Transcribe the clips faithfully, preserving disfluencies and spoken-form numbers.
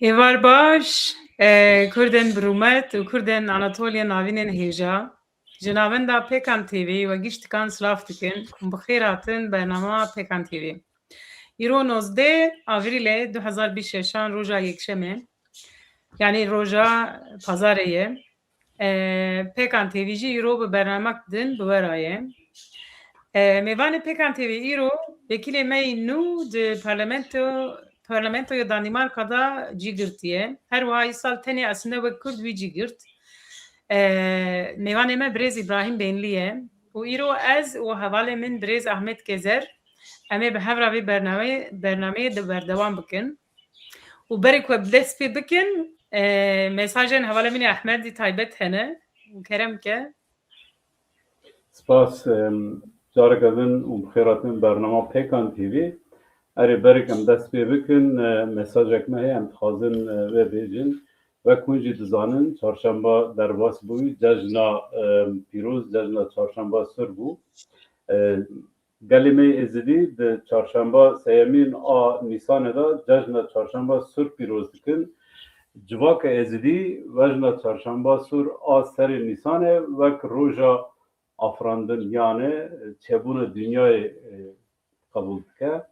Êvar baş, e, Kurdên bi rûmet û Kurdên Anatoliya Navînên hêja. Ji navenda Pêkan T V we giştikan silav dikin û bi xêr hatin bernama Pêkan T V. Îro nozdeh Avrîlê du hezar bîst şeşan roja Yekşemê, yanî roja Pazarê ye. E, Pêkan T V jî îro bi bernamek din bi we re ye. E, mêvanê Pêkan T V îro wekîlê me yî nû di parlamento, parlamentoya Danîmarka de cî girtiye. Her wiha îsal tenê esinde wek Kurd wî cî girt. E, mêvanê me birêz Îbrahîm Bênlî ye. Û îro ez û hevalê min birêz Ahmet Gezer, em ê bi hev re vê bernameyê, bernameyê de berdewam bikin. Û berê ku em dest pê bikin, e, mesajên hevalê min ê Ehmedî taybet hene. Û kerem ke. Spas, em, careke din û bi xêr hatin bernama Pêkan T V. Erê, berê ku em dest pê bikin, e, mesajek me heye, em dixwazin, e, vê bêjin. Wek hûn jî dizanin, çarşemba derbas bû, cejna, em, pîroz, cejna çarşemba sur bû. E, Gelê me yê Êzidî di çarşemba sêyemîn a Nîsanê de cejna Çarşemba Sur pîroz dikin. Civaka Êzidî cejna Çarşemba Sur a serê Nîsanê wek roja afirandin, yanê çêbûna dinyayê, e, qebûl dike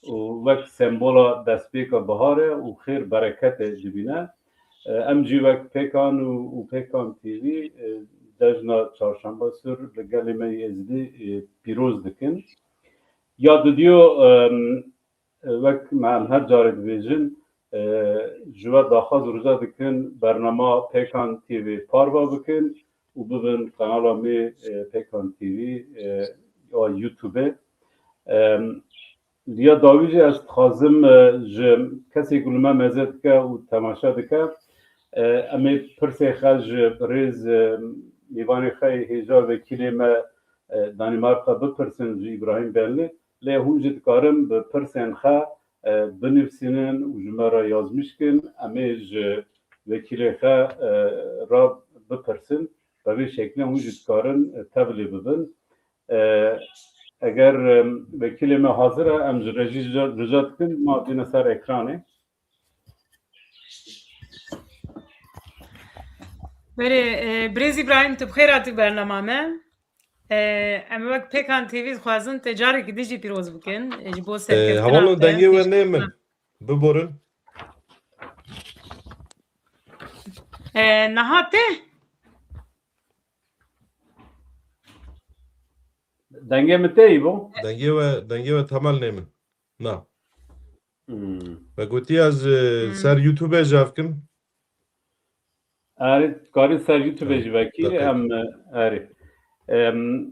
û wek sembola destpêka biharê û xêr bereketê dibîne. E, em jî wek Pêkan û, û Pêkan T V, e, cejna Çarşemba Sur li gelê me yê Êzidî, e, pîroz dikin. Ya didiyo, em, e, wek me em her carê dibêjin, e, ji we daxwaz rica dikin bernama Pêkan T V parva bikin û bibin kanala me, e, Pêkan T V, e, ya YouTube. Em, Li ya dawî jî ez dixwazim, e, ji kesê ku li me meze dike û temaşe dike, e, em ê pirsê xwe ji birêz, e, mêvanê xwe yê hêja, wekîlê me, e, Danîmarka bipirsin, ji Îbrahîm Benlî. Lê hûn jî dikarin bi pirsên xwe, e, binivîsînin û ji me re yazmîş kin. Em ê ji wekîlê xwe, e, re bipirsin. Bi vê şeklê hûn jî dikarin, e, tevlî bibin. E, eger, e, wekîlê me hazir e, em ji rejî rica, rica dikin, ma bîne ser ekranê. Berê, e, birêz Îbrahîm, tu bi xêr hatî bernama me. E, em wek Pêkan T V dixwazin te carekî din jî pîroz bikin, e, ji bo E, serkeftina hevalno te, dengê we pêş- nê min. Biborin. E, niha tê? Dengê min tê, Îbo? Dengê we, dengê we temel nê min. Na. Hmm. Me gotî ez, e, Hmm. ser YouTube-ê ji hev kim. Erê, dikarî ser YouTube-ê Tamam. jî vekî, Dakika. em, e, erê. Em,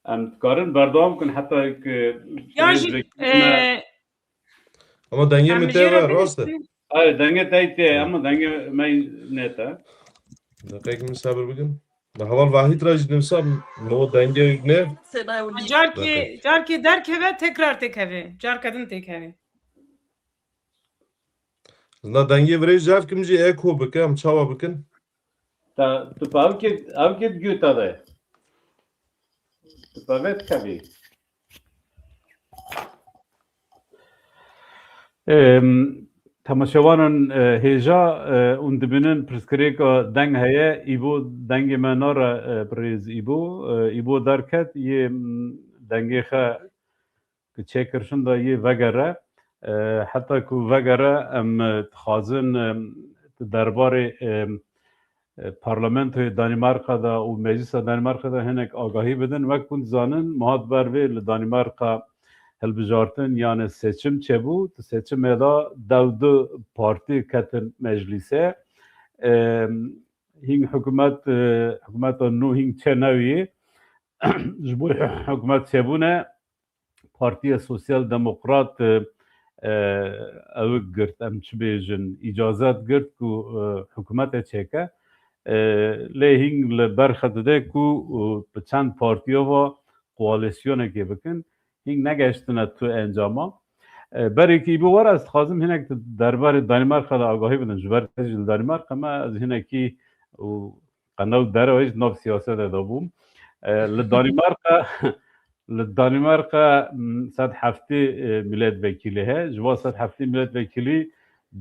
em dikarin berdewam kin heta ku Ya birêz jî, vekî me e, Ama dengê Em min jê tê re ve, rast e. bihîstin. Erê, dengê te tê, Hı. ama dengê me ne te. Deqeyek min sebir bikin. Bi heval Vahîd re jî nivîsa, no dengê ne? Carkê, Deqeyek. carkê derkeve, tekrar têkeve. Carke din têkeve. Zina dengê virê jev kim jî eko bike, em çawa bikin? Ta, tu pa ev kê, ev kê di guta de. Tu pa vê dikevî. Em, temaşevanan, e, hêja, e, hûn dibînin pirsgirêka deng heye, îbo dengê me nare, e, birêz îbo, e, îbo derket, yê, m, dengê xe ki çêkirişin de yê vegere. E, heta ku vegere, em, e, dixwazin, e, di derbarê, e, e, parlamentoyê Danîmarka de û meclisa Danîmarka de hinek agahî bidin. Wek hûn dizanin, meha di ber vê li Danîmarka hilbijartin, yani seçim çêbû. Di seçimê de dew du partî ketin meclîsê. E, hîn hikûmet, e, hikûmeta nû hîn çênewî. Ji bo hikûmet çêbûne, Partiya Sosyal Demokrat, e, e, ew girt, em çi bêjin, îcazet girt ku, e, hikûmetê çêke. E, lê hîn li ber xwe dide ku, e, bi çend partiya ve koalîsyonekê bikin. Hîn negeştine tu encama. E, berêkî bi were ez dixwazim hinek di derbarê Danîmarka de agahî bidim. Ji ber ez jî li Danîmarka me, ez hinekî û qe new dere wê jî nav siyasetê de bûm. E, li Danîmarka, li Danîmarka, m, sed heftê, e, milletvekîlî heye. Ji van sed heftê milletvekîlî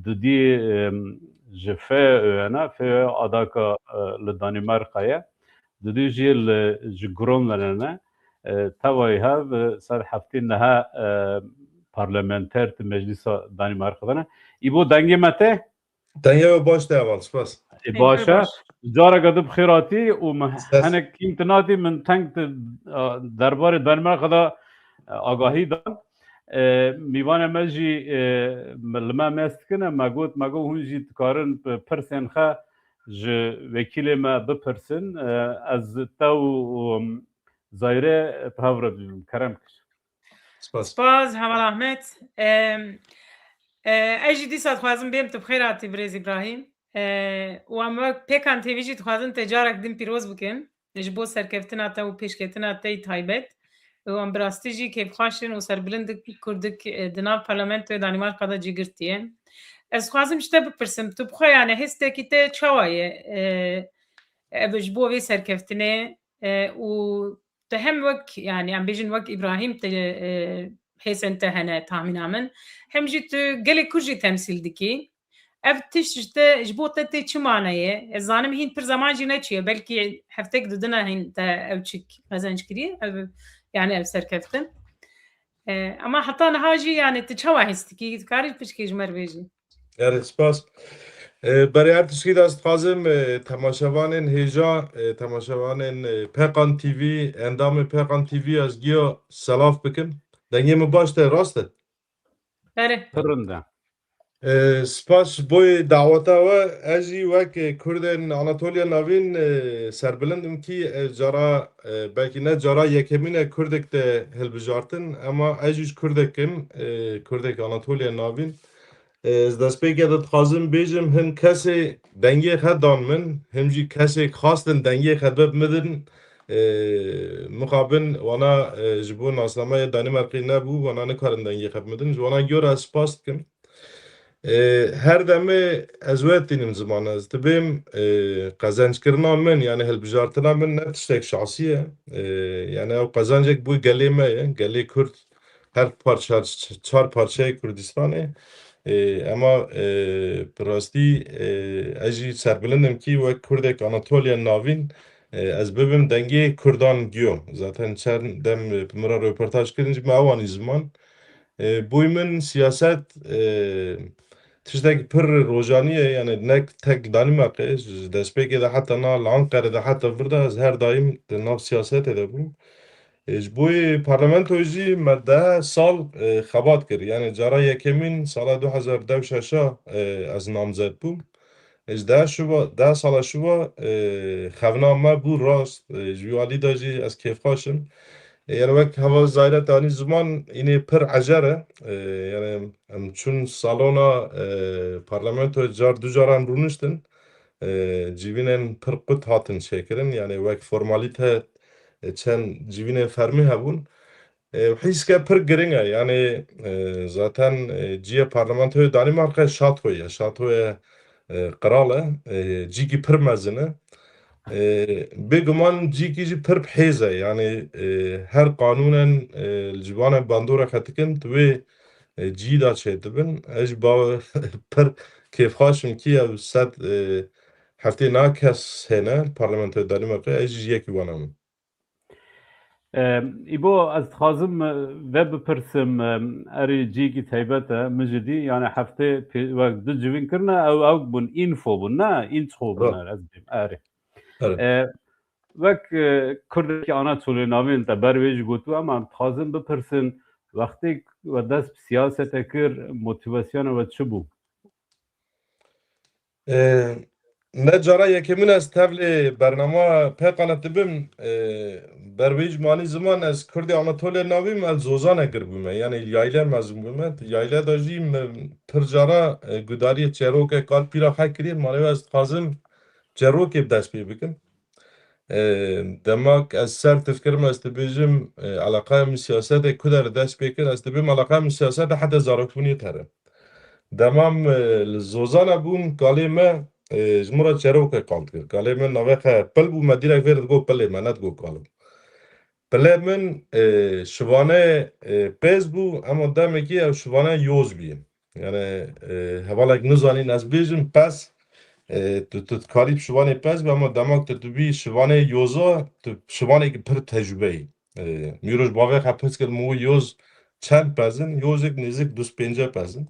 dudî, em, ji Færøerne, Færøer adaka, e, li Danîmarka ye, dudî jî li, ji Grönlandê ne. E, tevayî hev, e, ser heftê nehe, e, parlamenter di meclîsa Danîmarka de ne. Îbo, dengê me tê? Dengê we baş tê heval, spas. Ê, baş e. Baş. Careke din bi xêr hatî û min Spas. Hinek kîm tu natî, min teng tu, a, derbarê Danîmarka de, e, agahî dan. E, mîvanê me jî, e, me, li me mêz dikine, me got, me got hûn jî dikarin bi pirsên xwe ji wekîlê me bipirsin. E, ez te û, û Zayre bi hev re dibînim. Kerem kir. Spas. Spas, heval Ahmet. Em, e, ez jî dîsa dixwazim bêm tu bi xêr hatî birêz Îbrahîm. E, û em wek Pêkan T V jî dixwazin te carek din pîroz bikin. Ji bo serkeftina te û pêşketina te yî taybet. Û em bi rastî jî kêfxweş in û serbilind in ku Kurdik, e, di nav parlamentoyê Danîmarka de cî girtiye. Ez dixwazim ji te bipirsim, tu bi xwe, yani, hêstekî te çawa ye? E, ev ji bo vê serkeftinê, e, û te hem wek, yani, em bêjin wek Îbrahîm te, e, hêsên te hene, tahmîna min, hem jî tu gelê Kurd jî temsîl dikî. Ev tişt ji te, ji bo te tê çi mane ye? Ez zanim hîn pir zeman jî neçûye, belkî heftek didine hîn te ew çik qezenc kiriye, ev, yani ev serkeftin. E, ama heta niha jî, yani, tu çawa hîs dikî? Dikarî piçkê ji me re bêjî? Erê, spas. E, berê her tişkî de ez dixwazim, e, temaşevanên hêja, e, temaşevanên, e, Pêkan T V, endamên Pêkan T V ez giya selaf bikim. Dengê min baş tê, rast e? Erê. Pir rind e. E, spas ji bo daweta we. Ez jî wek, e, Kurdên Anatoliya Navîn, e, serbilind im kî, e, cara, e, belkî ne cara yekemîn e Kurdek te hilbijartin, ema ez jî ji Kurdek im, e, Kurdek Anatoliya Navîn. E, ez destpêkê de dixwazim bêjim, hin kesê dengê xwe dan min, him jî kesê xwestin dengê xwe bib min din, e, mixabin wana, e, ji bo nasnameyê Danîmarkê nebû, wana nikarin dengê xwe bimidin. Ji wana giyo re ez spas dikim. E, her demê ez wê tînim ziman, ez dibêm, e, qezencikirina min, yani hilbijartina min ne tiştek şahsî ye. E, yani ew qezencek bû gelê me ye, gelê Kurd, her parça, çar parçeyê Kurdistanê. E, ema, e, bi rastî, e, ez jî serbilind im kî wek Kurdek Anatoliya Navîn, e, ez bibim dengê Kurdan giyo. Zaten çend dem, e, bi min re röportaj kirin jî me ew anî ziman. E, boy min siyaset, e, tiştek pir rojanî ye, yani ne tek Danîmarkê, ji destpêkê de heta na li Anqere de heta vir de ez her daîm di nav siyasetê de bûm. E, ji bo yê parlamentoyê jî me deh sal, e, xebat kir. Yani cara yekemîn sala du hezar deh û şeş a, e, ez namzet bûm. E, ji deh şuba, deh sala şuba, e, xevna me bû rast. E, ji wî alî de jî ez kêfxweş im. E, yani wek heval Zayre te anî ziman, înê pir ecer e. E, yani em çûn salona, e, parlamentoyê car du caran rûniştin. E, civînên pir qut hatin çêkirin. Yani wek formalîte, e, çend civînên fermî hebûn. E, hîske pir giring e. Yani, e, zaten, e, cihê parlamentoyê Danîmarka şatoyê ye. Şatoyê, e, qral e. E, cîkî pir mezin e. E, bêguman cîkî jî pir bi hêz e. Yani, e, her qanûnen, e, li ciwanên bandorê xwe dikin, di wê, e, cî de çêdibin. Ez jî ba-, pir kêfxweş im kî ew sed, e, heftê na kes hêne parlamentoyê Danîmarkê, ez jî ji yekî wan im. Em, Îbo, ez dixwazim, e, ve bipirsim, em, erê cihekî taybet e, min jî dî, yani heftê pê-, wek du civîn kirine, ew, ew bûn, înfo bûn, ne? Înçxo bûn, Ra. Er, ez dibêm, erê. Erê. E, wek, e, Kurdekî Anatolê Navîn te ber wê jî gotiye, em dixwazin bipirsin, wextê we dest bi siyasete kir, motivasyona we çi bû? E, ne cara yekemîn ez tevlê bernama Pêkan dibim. E, ber wê jî me anî ziman ez Kurdê Anatoliya Navîn im, ez Zozanê kir bûme. Yani Yayle mezin bûme. Yayle de jî min pir cara, e, gudariyê çerokê kal pîra xwe kiriye. Malê ez dixwazim çerokê bi dest pê bikim. E, dema ez ser tifkirim, ez dibêjim, e, eleqeya min siyasetê ku der dest pê kir, ez dibêm eleqeya min siyasetê heta zarokbûniyê tere. Dema min, e, li Zozana bûm, kalê me, e, ji min re çerokê qal dikir. Kalê min navê xwe Pil bû, me dîrek vê re digot Pilê me, nedigot Kalo. Pilê min, e, şivane, e, pêz bû, ema demekî ew şivane yoz bûye. Yani, e, hevalek nizanîn ez bêjim pez, e, tu, tu dikarî bi şivanê pez be, ama demak tu dibî şivanê yoza, tu şivanekî pir tecrûbe yî. E, Mîroş bavê xwe pirs kir, min wî yoz çend pez in? Yozek nêzik du sed pêncî pez in.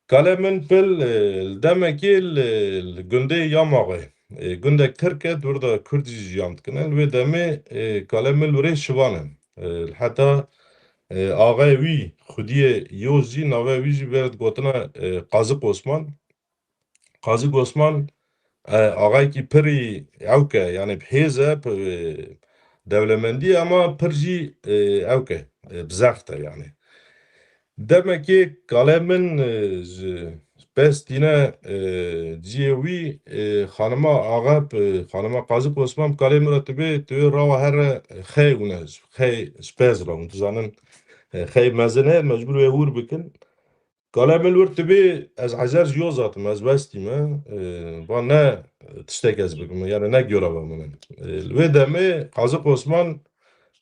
Kalê min pil, e, li demekê li, li gundê Yamaxê, e, gundek Tirk e, di wir de Kurd jî jiyan dikine. Li wê demê, e, kalê min li wirê şivan e. E, heta, e, axê wî, xwediyê yoz jî, navê wî jî vê re digotina, e, Qazik Osman. Qazik Osman, e, axayekî pirî ewk e, yani bi hêz e, bi, e, dewlemendî ye, ama pir jî, e, ewk e, e, bi zext e yani. Demekê kalê min, e, ji pez tîne, e, ciyê wî, e, xanima axa, e, xanima Qazik Osman bi kalê min re tibê, tu wê rawa here xey hûn e, xey ji pez re hûn. Tu zanin, e, xey mezin e, mecbûr wê hûr bikin. Kalê min li wir tibê, ez ezer ji yoz hatim, ez westî me, e, va ne tiştek ez bikim, yani ne giyora ve min. E, li wê demê Qazik Osman,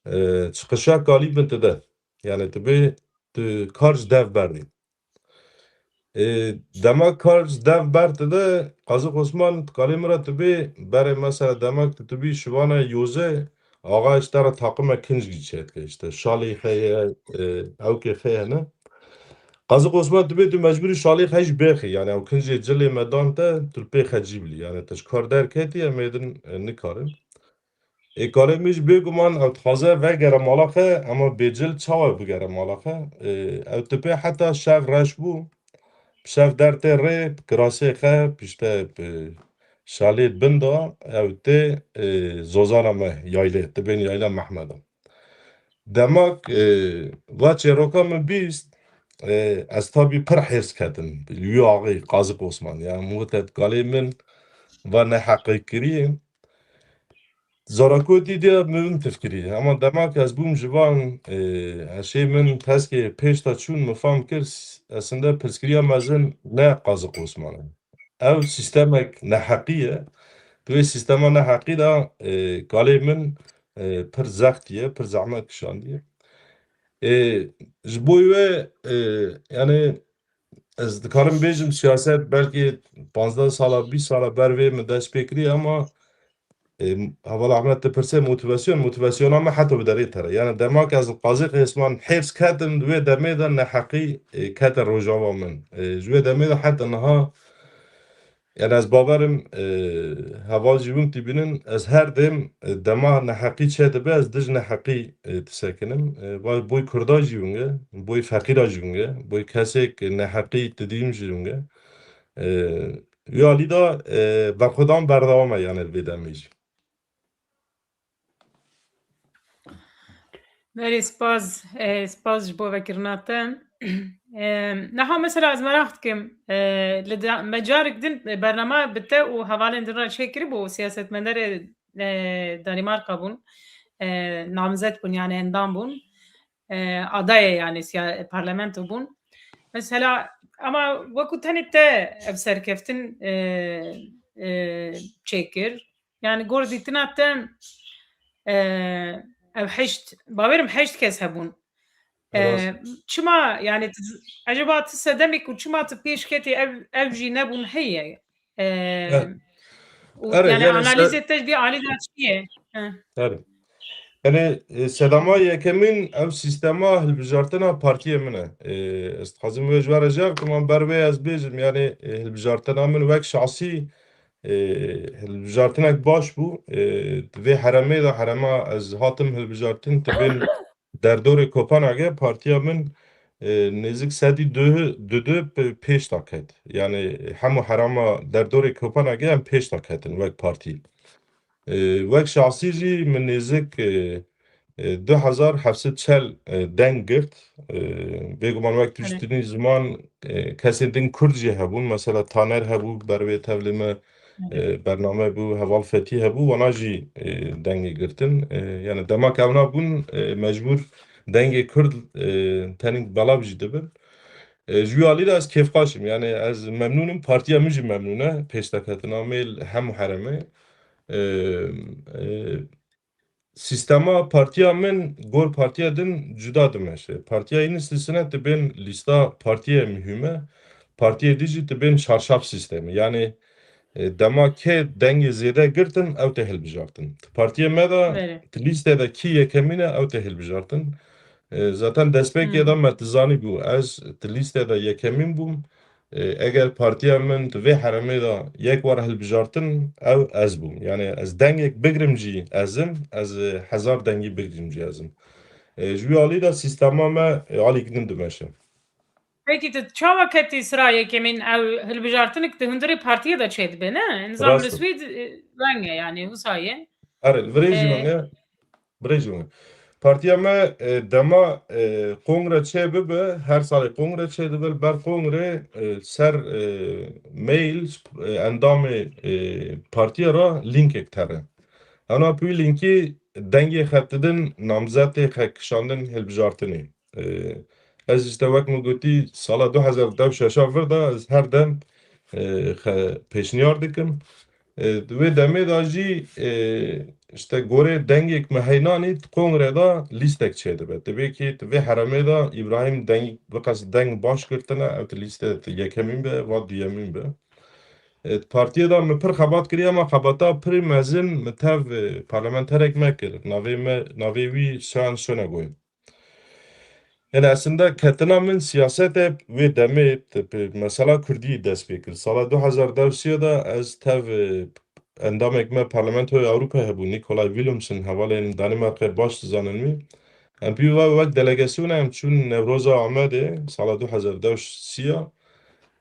e, çiqişa kalî bin tide. Yani tibê tu kar ji dev berdî. E, dema kar ji dev ber tide, Qazik Osman kalê min re tibê, berê mesela demek tu tibî şivana yoze, axa ji te re taqime kincî çêdike, işte şalê xeye, e, ewkê xeye ne. Qazik Osman dibê tu mecbûrî şalê xwe jî bêxî. Yani ew kincê cilê me dan te, tu li pê xecî bilî. Yani te ji kar derketî, em ê din, e, nikarin. Ê kalê min jî bêguman ew dixwaze vegere mala xwe, ama bêcil çawa bigere mala xwe? E, ew tipê heta şev reş bû. Bi şev dertê rê, bi kirasê xwe, pişte bi şalê bin de, ew tê, e, zozana me yaylê, tibên yayla Mehmeda. Demak, e, va çêroka min bîst, e, ez tabî pir hêrs ketim. Li wî axê Qazik Osman, ya min gote kalê min va neheqî kiriye. Zarakotî de min tifkirî. Ama demak ez bûm ji van, e, heşê min teskê pêş de çûn, min fam kir, s-, esinde pirsgiriya mezin ne Qazik Osman e. Ew sîstemek neheqî ye. Di wê sîstema neheqî de, e, kalê min, e, pir zextî ye, pir zehmet kişandiye. E, ji bo wê, e, yani ez dikarim bêjim siyaset belkî panzdeh sala, bîst sala ber vê min dest pê kiriye, ama, e, heval Ahmet dipirse motivasyon, motivasyona me heta bi derê tere. Yani dema ke ez li Qazik Osman hêrs ketim, di wê demê de neheqî, e, kete rojava min. E, ji wê demê de heta niha Yani ez bawerim, e, heval jî win dibînin, ez her dem, e, dema neheqî çêdibe, ez dij neheqî, e, disekinim. E, va boy Kurda jî win e, boy feqîra jî win e, boy kesek neheqî didîm jî win e. E, wî alî de, e, berxwedan berdewam e, yani li vê demê jî. Belê, spas, e, spas ji bo vekirina te. E, niha mesela ez meraq dikim, e, li da-, me carek din, e, bername bi te û hevalên din re çêkiribû, siyasetmenderê, e, Danîmarka bûn, e, namzet bûn, yani endam bûn, e, adayê yani siya-, parlamento bûn. Mesela, ama wekû tenê te ev serkeftin, e, e, çêkir, Yani gor dîtina te, e, ev heşt, bawerim heşt kes hebûn. E, Rast. Çima, yani, tu, acaba tu sedemê ku çima tu pêş ketî ev, ev jî nebûn heye? E, Evet. Û, Erê, yani, yani se- analîzê te jî alî de çi ye? He. Erê. Yani, e, sedema yekemîn ev sîstema hilbijartina partiyê min e. E, ez dixwazim wê ji we re jev kim, ber wê ez bêjim, yani, e, hilbijartina min wek şahsî e, hilbijartinek baş bû. E, di vê heremê de, herema ez hatim hilbijartin, tibên derdorê Kopenhagê partiya min, e, nêzik sedî du, du du pe-, pêş de ket. Yani hemû herema derdorê Kopenhagê em pêş de ketin wek partî. E, wek şahsî jî min nêzik, e, e, du hezar heft sed çel, e, deng girt. E, bêguman wek tu jî Evet. dinî ziman, e, kesên din Kurd jî hebûn. Mesela Taner hebû, ber wê tevlê me, Evet. e, bername bû, Heval Fetî hebû, wana jî, e, dengê girtin. E, yani dema ke ewna bûn, e, mecbûr dengê Kurd, e, tenê belav jî dibin. E, ji wî alî de ez kêfxweş im. Yani ez memnûn im, partiya min jî memnûn e. Pêşteketina me li hemû heremê. E, e, sîstema partiya min gor partiya din cuda dimeşe. Partiya Enîslî Sine dibên lîsta partiyê muhîm e. Partiyê dî jî dibên çarşaf sîstemî. Yanî, e, dema kê dengê zêde girtin, ew tê hilbijartin. Di partiyê me de, Belê. di lîstê de kî yekemîn e, ew tê hilbijartin. E, zaten destpêkê de Hmm. me dizanîbû. Ez di lîstê de yekemîn bûm. E, eger partiya min di vê herêmê de yek were hilbijartin, ew ez bûm. Yanî ez dengek bigrim jî ez im, ez, e, hezar dengî bigrim jî ez im. E, ji wî alî de sîstema me, e, alî din dimeşe. Pekî tu çawa ketî sira yekemîn, ew hilbijartinek di hundirê partiyê de çêdibe, ne? Nizam Rast e. li Swîd, e, weng e, yanî wisa ye. Erê, li virê jî E, weng e. Birêjî min. Partiya me, e, dema, e, kongre çê bibe, her salê kongre çê dibe, li ber kongre, e, ser, e, mail, e, endamê, e, partiya re lînkek tere. Hena bi wî lînkî dengê xetidin, namzetê xekişandin hilbijartinê. E, ez işte wek min gotî, sala du hezar û deh şeşa vir de ez her dem, e, xe-, pêşniyar dikim. E, di wê demê de jî, e, işte gorê dengek me heynanî di kongre de lîstek çêdibe. Divê ki di vê heremê de Îbrahîm deng, biqas deng baş girtine, ew di lîste di yekemîn be, va duyemîn be. E, di partiyê de min pir xebat kiriye, ama xebata pirî mezin min tev, e, parlamenterek me kir. Navê me, navê wî Soyan Sonegoy. Yani aslında ketina min siyasete wê demê te-, pe-, mesela Kurdî dest pê kir. Sala du hezar deh siyê de ez tev, e, endamek me Parlamentoya Ewropa hebû, Nikolay Willumsen, hevalên Danimarkayê baş dizanin wî. Em pî ve wek delegasyona em çûn Newroza Amedê sala du hezar deh siyê.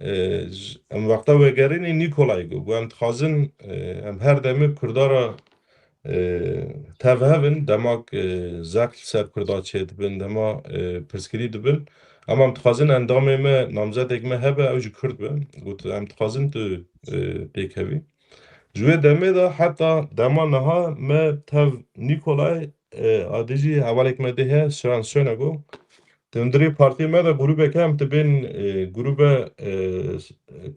E, j-, em wexta vegerînê Nikolay got, got, em dixwazin, e, em her demê Kurda re e, tev hev in, dema, e, zehf li ser Kurda çêdibin, dema, e, pirsgirî dibin. Ama em dixwazin endamê me, namzetek me hebe, ew jî Kurd be. Got, em dixwazin tu, e, pêkevî. Ji wê demê de heta dema niha me tev Nikolay, e, a dî jî hevalek me dê heye, Soyan Sonego. Di hundirê partiyê me de grûbeke em dibên, e, grûbe, e,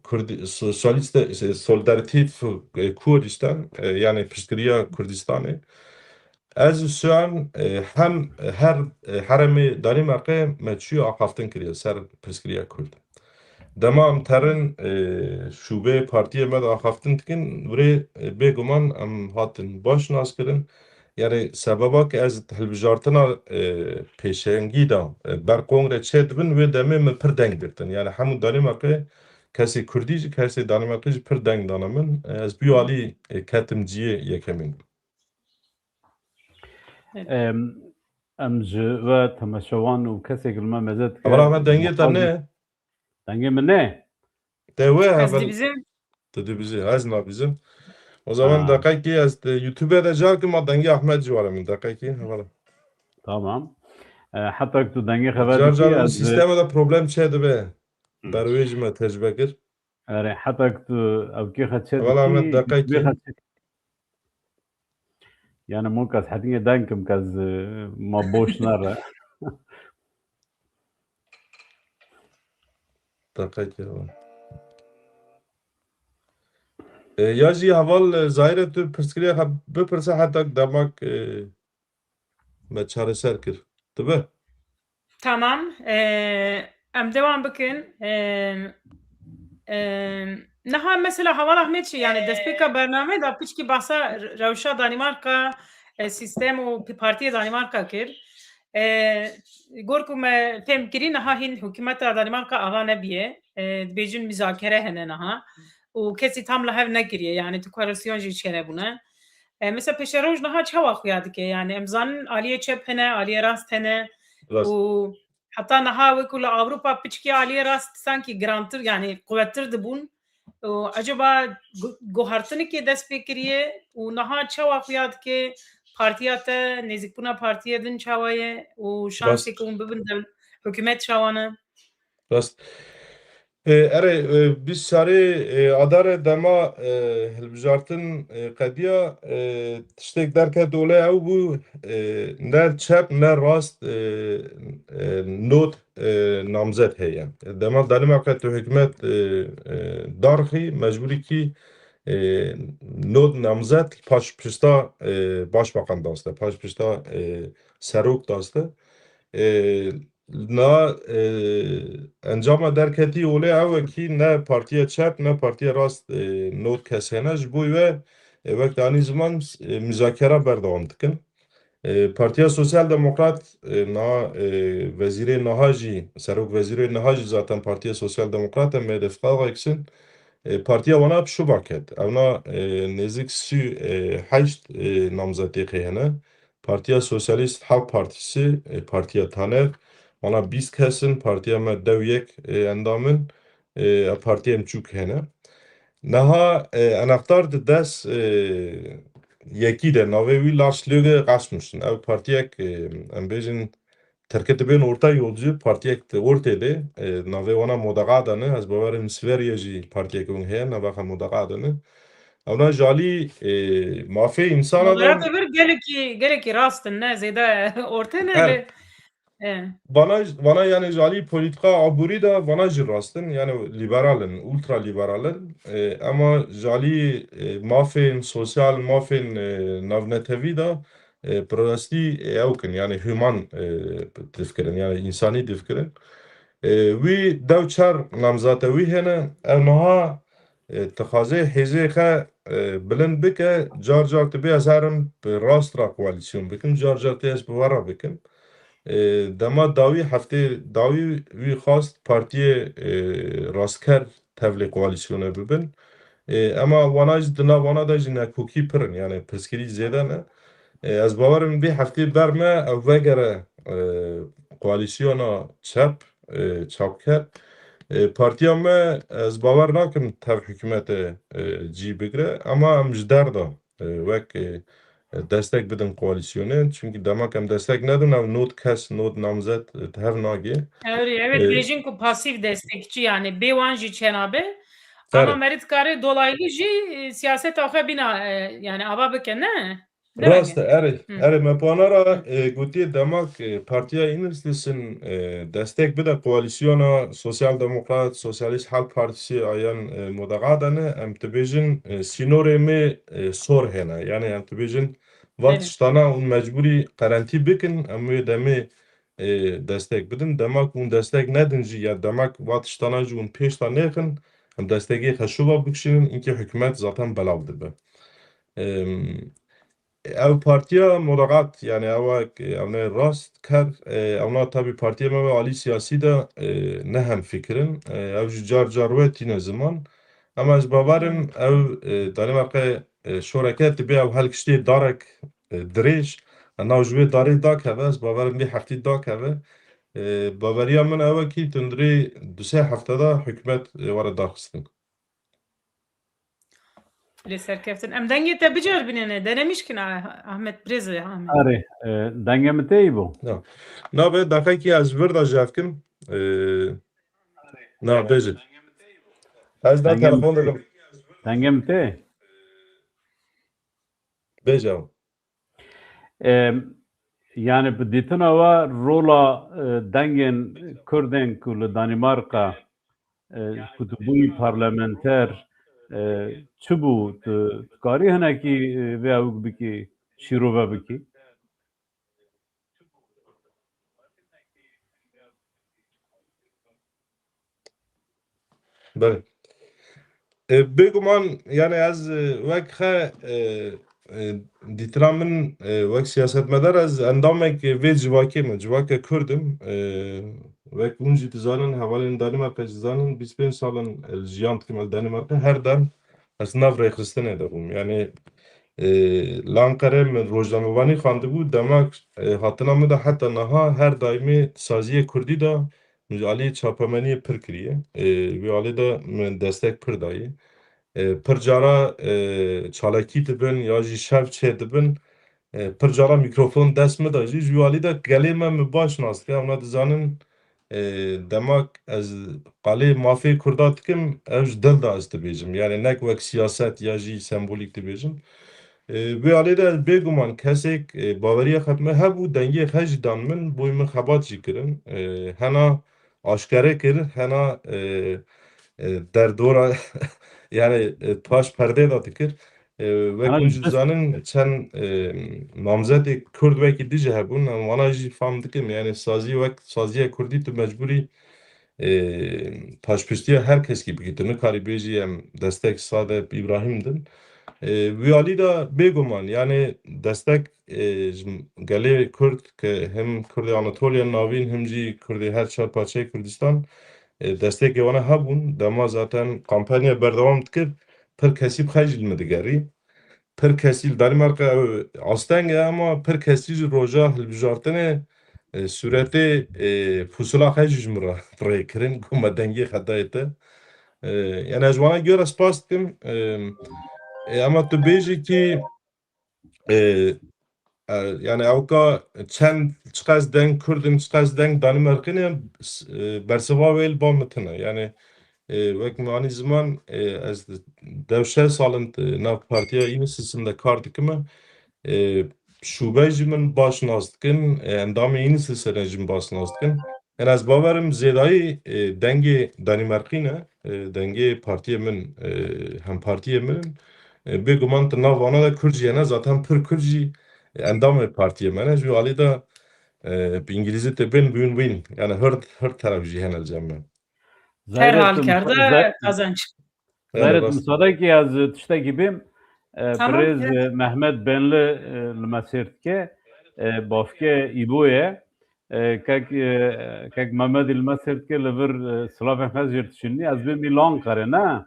Kurdi-, Sosyaliste, e, Solidarite F-, e, Kurdistan, e, yani Piştgiriya Kurdistanê. Ez û Suan, e, hem her, e, heremê Danîmarkê me çûye axaftin kiriye ser pirsgiriya Kurd. Dema em terin, e, şûbeyê partiyê me de axaftin dikin, virê, e, bêguman em hatin baş nas kirin. Yani sebeba ki ez hilbijartina, e, pêşengî de, e, ber kongre çê dibin, wê demê min pir deng girtin. Yani hemû Danîmarkê kesê Kurdî jî, kesê Danîmarkê jî pir deng dana min. E, ez bi alî, e, ketim ciyê yekemîn. Evet. Em, em ji we temaşewan û kesê li me meze dike. Hevala me dengê te ne? Dengê min ne? Te we Ez heval dibizim. Tu dibizî, ez nabizim. O zaman Ha. deqekî ez te YouTube de car kim, ma dengê Ahmet jî were min, deqekî, hevala. Tamam. E, heta ku tu dengê xeber Car dikî, car ez, sîsteme de problem çê dibe. Hı. Ber wê jî me tecrübe kir. Erê, heta ku tu ew kê xeçe Hevala dikî, Ahmet, deqekî. Bê xeçe. Yani, Mukas, hetîne deng kim, kes, e, ma boş nere. Deqekê heval. E, ya jî heval, e, Zahîre, tu pirsgirêk bipirse heta demek, e, me çareser kir. Dibe? Tamam. Ee, em devam bikin. Ee, ee, niha mesela Heval Ahmet jî, yani destpêka bernameyê de piçkî bahsa re-, rewşa Danîmarka, e, sîstem û p-, partiyê Danîmarka kir. E, gor ku me fêm kirî, niha hîn hikûmeta Danîmarka ava nebiye. E, dibêjin muzakere hene niha. Û kesî tam li hev nekiriye. Yani tu koalîsyon jî çênebûne. E, mesela pêşeroj niha çawa xuya dike? Yani em zanin aliyê çep hene, aliyê rast hene. Rast. Û heta niha wekî li Ewropa piçkî aliyê rast sankî girantir, yani quwettir dibûn. Û eceba gu-, guhartinikê dest pê kiriye û niha çawa xuya dike partiya te, nêzîkbûna partiyê din çawa ye û Rast. şansê ku hûn bibin dew-, hikûmet çawa ne? Rast. E, erê, e, bîst çarê, e, Adarê dema, e, hilbijartin, e, qediya, e, tiştek derket dole ew bû, e, ne çep ne rast, e, e, not, e, namzet heye. Dema Danîmarka tu hikûmet, e, e, darxî, mecbûrî kî e, nod namzet paş pişta, e, başbakan daste, paş pişta, e, serok daste. E, na, e, encama derketî olê ew e kî ne partiya çep, ne partiya rast, e, nod kes hene. Ji bo we, e, wek danî ziman, e, muzakera berdewam dikin. E, Partiya Sosyal Demokrat, e, na, e, wezîrê niha jî, serok wezîrê niha jî zaten Partiya Sosyal Demokrat e, Mehdi Fqaxeksin. E, partiya wana bi şuba ket. Ewna, e, nêzik sî û heşt, e, namzetê xê hene. Partiya Sosyalîst Halk Partisi, e, partiya Taner, wana bîst kes in, partiya me dew yek, e, endam in, e, partiyên biçûk hene. Niha, e, enextar di dest, e, yekî de, navê wî Lars Løkke Rasmussen. Ew partiyek, e, em bêjin, terketibên orta yolcu, partiyek di ortê de, e, navê wana Moderatene, ez bawerim Sverige jî partiyek wan heye, navê xwe Moderatene. Ewna ji alî, e, mafê însana de Moderate bir gelekî, gelekî rast in, ne zêde orte ne, Her- lê, e. Vana, vana yani ji alî polîtîka aborî de vana jî rast in, yani liberal in, ultraliberal in. E, ema ji alî, e, mafên sosyal, mafên, e, navnetewî de, e, bi rastî, e, ew kin, yani human, e, difikirin, yani însanî difikirin. E, wî dew çar namzate wî hene, ew niha, e, dixwaze hêzê xwe, e, bilind bike, car car dibe ez herim bi rast re koalîsyon bikim, car car tê ez bi we re bikim. E, dema dawî heftê dawî wî xwast partiyê, e, rastker tevlê koalîsyonê bibin. E, ema wana jî di nav wana de jî nekokî pir in, yani pirsgirî zêde ne. E, ez bawerim vê heftê ber me ew vegere, e, koalîsyona çep, e, çapker. E, partiya me, ez bawer nakim tev hikûmetê, e, cî bigire, ema em ji der de, e, wek, e, destek bidin koalîsyonê. Çimkî dema ku em destek nedin, ew nod kes, nod namzet, e, tev nagê. Ew rê, ew ê E, dibêjin ku pasîf destekçî, yani bê wan jî çênabe. Ama Erê. Meriv dikare dolaylı jî, e, siyaseta xwe bîna, e, yani ava bike, ne? Ne Rast e, weke? Erê, Hı. Erê, me pana ra, e, gotiye dema ku, e, Partiya Enhedlîs'in, e, destek bide koalîsyona Sosyal Demokrat, Sosyalîst Halk Partisi a yan, e, Moderatene, em dibêjin, e, sînorê me, e, sor hene. Yani em dibêjin va Erê. tiştana hûn mecbûrî qerentî bikin, em wê demê, e, destek bidin. Dema ku hûn destek nedin jî ya dema ku va tiştana jî hûn pêş de nêxin, em destekê xwe şova bikişînin, inkî hikûmet zaten belav dibe. Em, Ew partiya Moderat, yani ew ek, ew ne rast ker, e, ew na tabi partiya me ve alî siyasî de, e, ne hemfikir in. E, ew jî car car we tîne ziman. Ama ez bawerim ew, e, Danimarka, e, şoreke dibe ew helkiştê darek, e, dirêj. Nav ji wê darê dakeve, ez bawerim vê heftî dakeve. E, baweriya min ew e kî tundurê du sê hefte de hikûmet, e, were darxistin. Lê serkeftin. Em dengê te biceribînene. Denemiş kin, Ah-, Ahmet, birêz Ahmet. Arê, e, dengê min tê bû? Na. Na be, deqekî ez vir de jev kim. E, na, bêje. Ez da Dengê min telefon tê. dikim. Dengê min tê? Bêje. Em, yani bi dîtina we rola, e, dengên Kurdên ku li Danîmarka, e, ku tu bûyî parlamenter, e, çi bû? Tu, tu karî hinekî, e, vê ewk bikî, şîrove bikî? Belê. E, bêguman, yani ez, e, wek xe, e, e, dîtina min, e, wek siyasetmedar ez endamek vê civakê me, civake Kurd im. E, wek hûn jî dizanin, hevalên Danîmarka jî dizanin, bîst pênc sal in, e, jiyan dikim li Danîmarka, her dem ez nav rêxistinê de bûm. Yani, e, li Anqerê min rojnamevanî xwendibû, demek, e, hatina min de heta niha her daîmê saziyê Kurdî de min ji alî çapemeniyê pir kiriye. E, wî alî de min destek pir daye. E, pir cara, e, çalakî dibin ya jî şev çê dibin. E, pir cara mîkrofon dest min de jî, ji wî alî de gelê me min baş nas dike. Em ne dizanin, e, demak ez qalê mafê Kurda dikim, ev ji dil de ez dibêjim. Yani nek wek siyaset ya jî sembolîk dibêjim. E, vê alê de bêguman kesek, e, baweriya xwe me hebû, dengê xwe jî dan min, boy min xebat jî kirin. E, hena aşkere kir, hena, e, e, derdora yani, e, paş perdê de dikir. E, wek Ana hûn jî dest- dizanin, çend, e, namzetê Kurd wekî dî jî hebûn, em wana jî fam dikim. Yani sazî wek saziya Kurdî tu mecbûrî, e, paşpiştiya her keskî bikî. Tu nikarî bêjî em destek Sadep Îbrahîm din. E, wî alî de bêguman, yani destek, e, ji gelê Kurd ke hem Kurdê Anatoliya Navîn hem jî Kurdê her çar parçeyê Kurdistan, e, destekê wana hebûn. Dema zaten kampanya berdewam dikir, pir kesî bi xwe jî li min digerî. Pir kesî li Danîmarka ew asteng e, ama pir kesî jî roja hilbijartinê, e, sûretê, e, pusula xwe jî ji min re rê kirin, ku me dengê xwe dayê te. E, yani ez ji wana göre spas dikim. E, e, ama tu bêjî kî, e, e, yani ewka çend, çiqas deng Kurd in, çiqas deng Danîmarkî ne, s-, e, bersiva wê li ba min tune. Yani, e, wek min anî ziman, e, ez dev şeş sal in, e, nav partiya Înisisin de kar dikim. E, şûbe jî min baş nas dikin, e, endamê Înisisin jî min baş nas dikin. Yani ez bawerim zêdayî, e, dengê Danîmarkî ne, e, dengê partiyê min, e, hempartiyê min in. E, bêguman di nav vana de Kurd jî hene, zaten pir Kurd jî, e, endamê partiyê me ne. Ji wî alî de, e, bi îngilîzî tê bên win-win. Yani her, her teref jî hene li cem me. Her Zahir, halükarda müsa-, za-, kazanç. Zahir, Evet, bas. Müsaade ki ez tiştekî bêm. E, Tamam, birêz, evet. e, Mehmet Benli, e, li me sêr dike. E, bavke Îbo ye. E, kek, e, kek Mehmet li me sêr dike li vir, e, silavên xwe jê dişînî. Ez bêm î Lankarê, ne?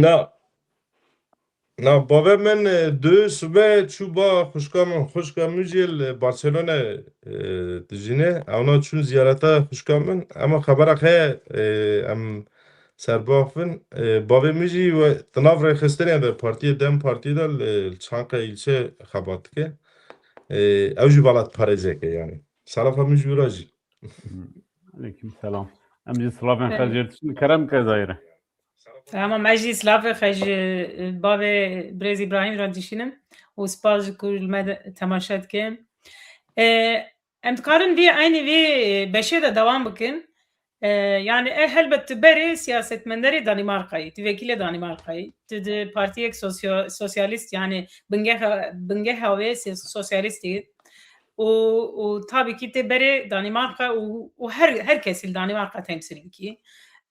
Na. Na, bavê min, e, du sibe çû ba xwişka min, xwişka min jî li Barcelona, e, dijîne. Ewna çûn ziyareta xwişka min. Ema xebera xwe, e, em serbaxvin. E, bavê min jî we di nav rêxistinê de, partiyê DEM Partiyê de li, li Çankaya îlçe xebat dike. E, ew jî welatparêzek e yani. Selafa min ji wî re jî. Aleyküm selam. Em jî silavên xwe Evet. jê dişînin. Kerem ke Zahîre. Tamam, ez jî silavê xwe ji, e, bavê birêz Îbrahîm re dişînim û spas ji ku li me de temaşe dikin. E, em dikarin vî, eynî vî, e, beşê de dewam bikin. E, yani, e, helbet tu berê siyasetmenderê Danîmarkayê, tu vekîlê Danîmarkayê, tu di partiyek sosyo-, sosyalîst, yani bingeha, bingeha wê se-, sosyalîstî û, û tabî kî tê berê Danîmarka û, û her, her kesî li Danîmarka temsîl bikî.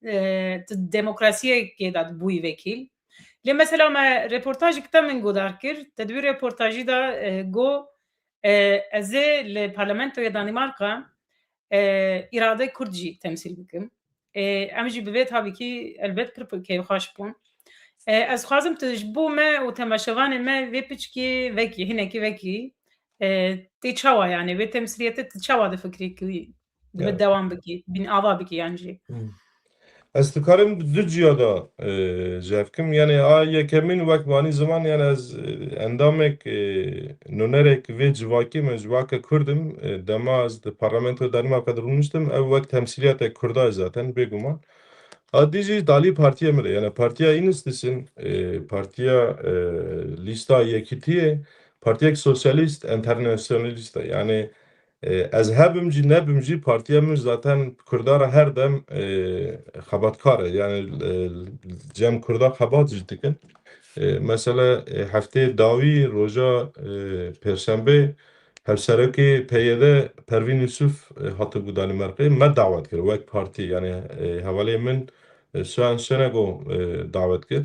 E, tu demokrasiyekê de bûyî vekîl. Lê mesela me reportajek te min godar kir, te di wî reportajî de, e, got, e, ez ê li parlamentoya Danîmarka, e, îrade Kurd jî temsîl bikim. E, em jî bi vê tabî kî elbet pir, pir kêfxweş bûn. E, ez xwazim tu ji bo me û temaşevanê me vê piçkî vekî, hinekî vekî, e, tê çawa yani, vê temsîliyetê tu çawa difikirî ku dibe Ya. dewam bikî, bîn ava bikî yan jî? Hmm. Ez dikarim du ciya de, e, jev kim. Yani a yekemîn wek vanî ziman, yani ez, e, endamek, e, nûnerek vê civakî me, civaka Kurd im. E, dema ez di parlamentoya Danîmarka de rûniştim, ev wek temsîliyatek Kurda ye zaten, bêguman. A dî jî dalî partiyê min e, yani partiya Enhedisten, e, partiya, e, lîsta Yekîtiyê, partiyek sosyalîst, enternasyonalîst e. Yani, e, ez hebim jî, nebim jî, partiya min zaten Kurda re her dem, e, xebatkar e. Yani, e, cem Kurda xebat jî dikin. E, mesela, e, heftê dawî roja, e, Pêrşembê hevserokê P Y D Pervîn Yusuf, e, hatibû Danîmarkê, me dawet kir wek partî. Yani, e, hevalê min, e, Suhan Şenego, e, dawet kir.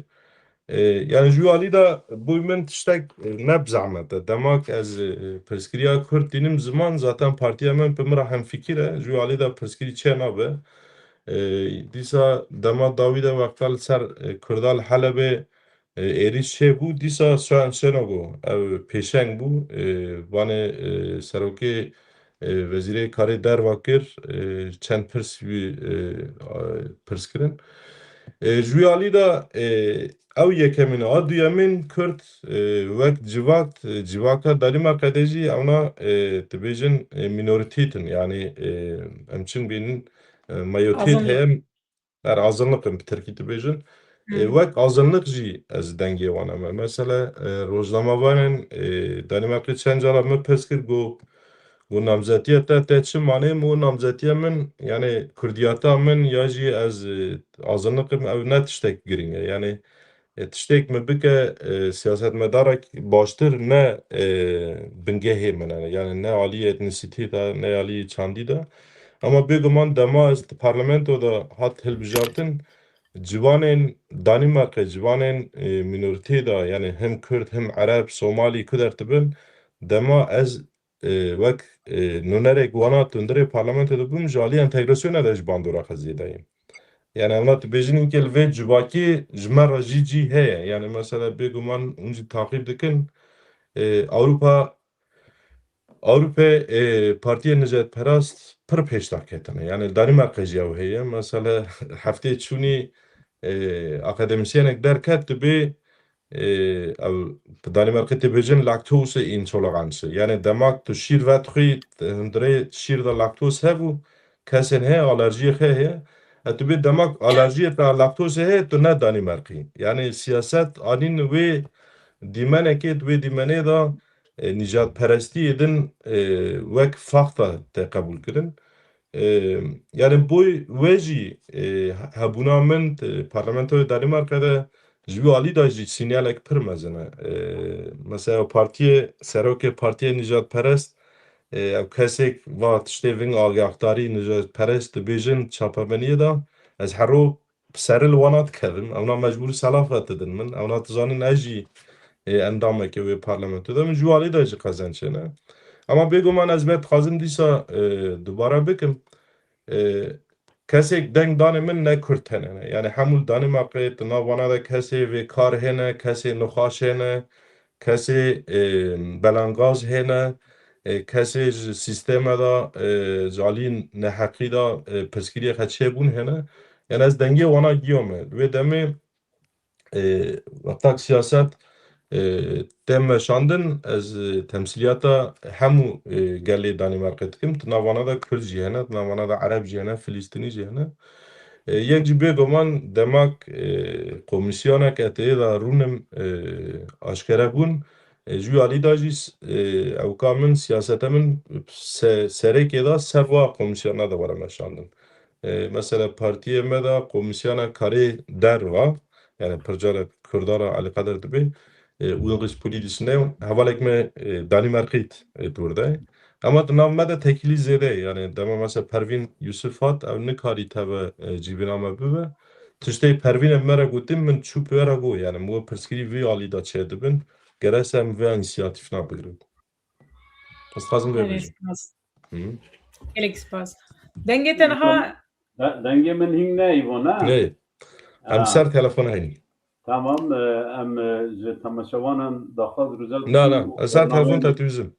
E, yani ji wî alî de bûy min tiştek, e, ne bi zehmet e. Demak ez, e, pirsgiriya Kurd tînim ziman, zaten partiya min bi min re hemfikir e. Ji wî alî de pirsgirî çê nabe. E, dîsa dema dawî de wexta li ser, e, Kurda li Helebê, e, êrîş çêbû, dîsa Suhan Şenego ew pêşeng bû. E, vanê, e, serokê e, Wezîrê Karê Derva kir, e, çend pirs wî, e, a, pirs kirin. E, ji wî alî de, e, ew yekemîn e. A duyemîn Kurd, e, wek civak, e, civaka Danîmarka de jî ewna, e, dibêjin, e, mînorîtêt in. Yanî, e, em çi bînin, e, mayotêt Azınlık. heye, Her azınlık in bi tirkî dibêjin. E, Hmm. wek azınlık jî ez dengê wan me. Mesela, e, rojnamevanên, e, Danîmarkê çend cara min pirs kir, got, Got, namzetiya te, te çi manê? Min got, namzetiya min, yani kurdiyeta min ya jî ez, e, aziniqim, ew ne tiştek girîng e. Yani, e, tiştek min bike, e, siyasetmedarek baştir ne, e, bingehê min e. Yani ne alî etnisîtî de, ne alî çandî de. Ama bêguman dema ez di parlamento de hat hilbijartin, ciwanên Danîmarkê, ciwanên, e, mînorîtê de, yani hem Kurd, hem Ereb, Somalî, ku der dibin, dema ez, e, wek, e, nûnerek wana tundirê parlamento de bûm, ji alî entegrasyona de ji bandora xwe zêde yim. Yani, em na dibêjin, înke li vê civakî ji me re jî cî heye. Yani, mesela, bêguman hûn jî taqîb dikin, e, Ewropa, Ewropê, e, partiyên nijadperast pir pêş de ketine. Yani, Danîmarkê jî ew heye. Mesela, heftê çûnî, e, akademîsyenek derket, dibê, e, ew, bi Danîmarkê tê bêjin, Laktoseintoleranz. Yani, demak tu şîr vedixwî, hundirê şîr de laktoz hebû, kesên heye, alerjiyê xwe heye. E, tu bê demak alerjiyê te laktozê heye, tu ne Danîmarkî. Yani, siyaset anîn wê dîmenekê, di wê dîmenê de, e, nîjadperestiyê din, e, wek faxta te qebûl kirin. E, yani boy wê jî, e, hebûna min, e, parlamentoyê Danîmarka de ji wî alî de jî sînyalek pir mezin e. E, mesela partiyê, serokê partiyê nîjadperest, e, ew kesek va tiştê ving agahdarî nîjadperest dibêjin çapemeniyê de, ez hero bi serê li wana dikevim. Ewna mecbûrî selafa didin min. Ewna dizanin ez jî, e, endamekê wê parlamento de. Min ji wî alî de jî qezenc hene. Ama bêguman ez me dixwazim dîsa, e, dubare bikim. E, kesek deng danê min ne Kurd hene. Yani hemû li Danîmarkê di nav wana de kesê vê kar hene, kesê nixaş hene, kesê, e, belangaz hene, e, kesê ji sîsteme de, e, ji alî neheqî de, e, pirsgiriyê xwe çêbûn hene. Yani ez dengê wana giya me. Wê demê, e, wextak siyaset, e, tê meşandin, ez, e, temsîliyata hemû, e, gelê Danîmarkê dikim. Di nav wana de Kurd jî hene, di nav wana de Ereb jî hene, Filîstînî jî hene. E, yek jî bêguman demak, e, komîsyonek e tê de rûnim, e, aşkere bûn. E, ji wî alî de jî s-, e, ewka min, siyasete min se-, serêkê de ser wa komîsyona de were meşandin. E, mesela partiyê me de komîsyona karê derva, yani pir carek Kurda re alîqeder dibe, e, û English Police ne, hevalek me, e, Danîmarkît, e, dûr de. Ama di nav me de tekîlî zêde ye. Yani dema mesela Pervîn Yusuf hat, ew nikarî teve, e, cîvîna me bibe. Tiştê Pervîn me re gotin, min çû pê re got. Yani min got pirsgirî vî alî de çêdibin. Gerek em vê însiyatîfna bigirin. Ez dixwazim vê Gelek bêjim. Spas. Hı. Gelek spas. Dengê te niha De-, dengê min hîn ne, Îvo, ne? Nê. Em Ha. ser telefona hîn. Tamam, e, em, e, ji temaşevanan daxwaz rica Na, dikim na. û Ez ser telefon bernameyê te dûzim.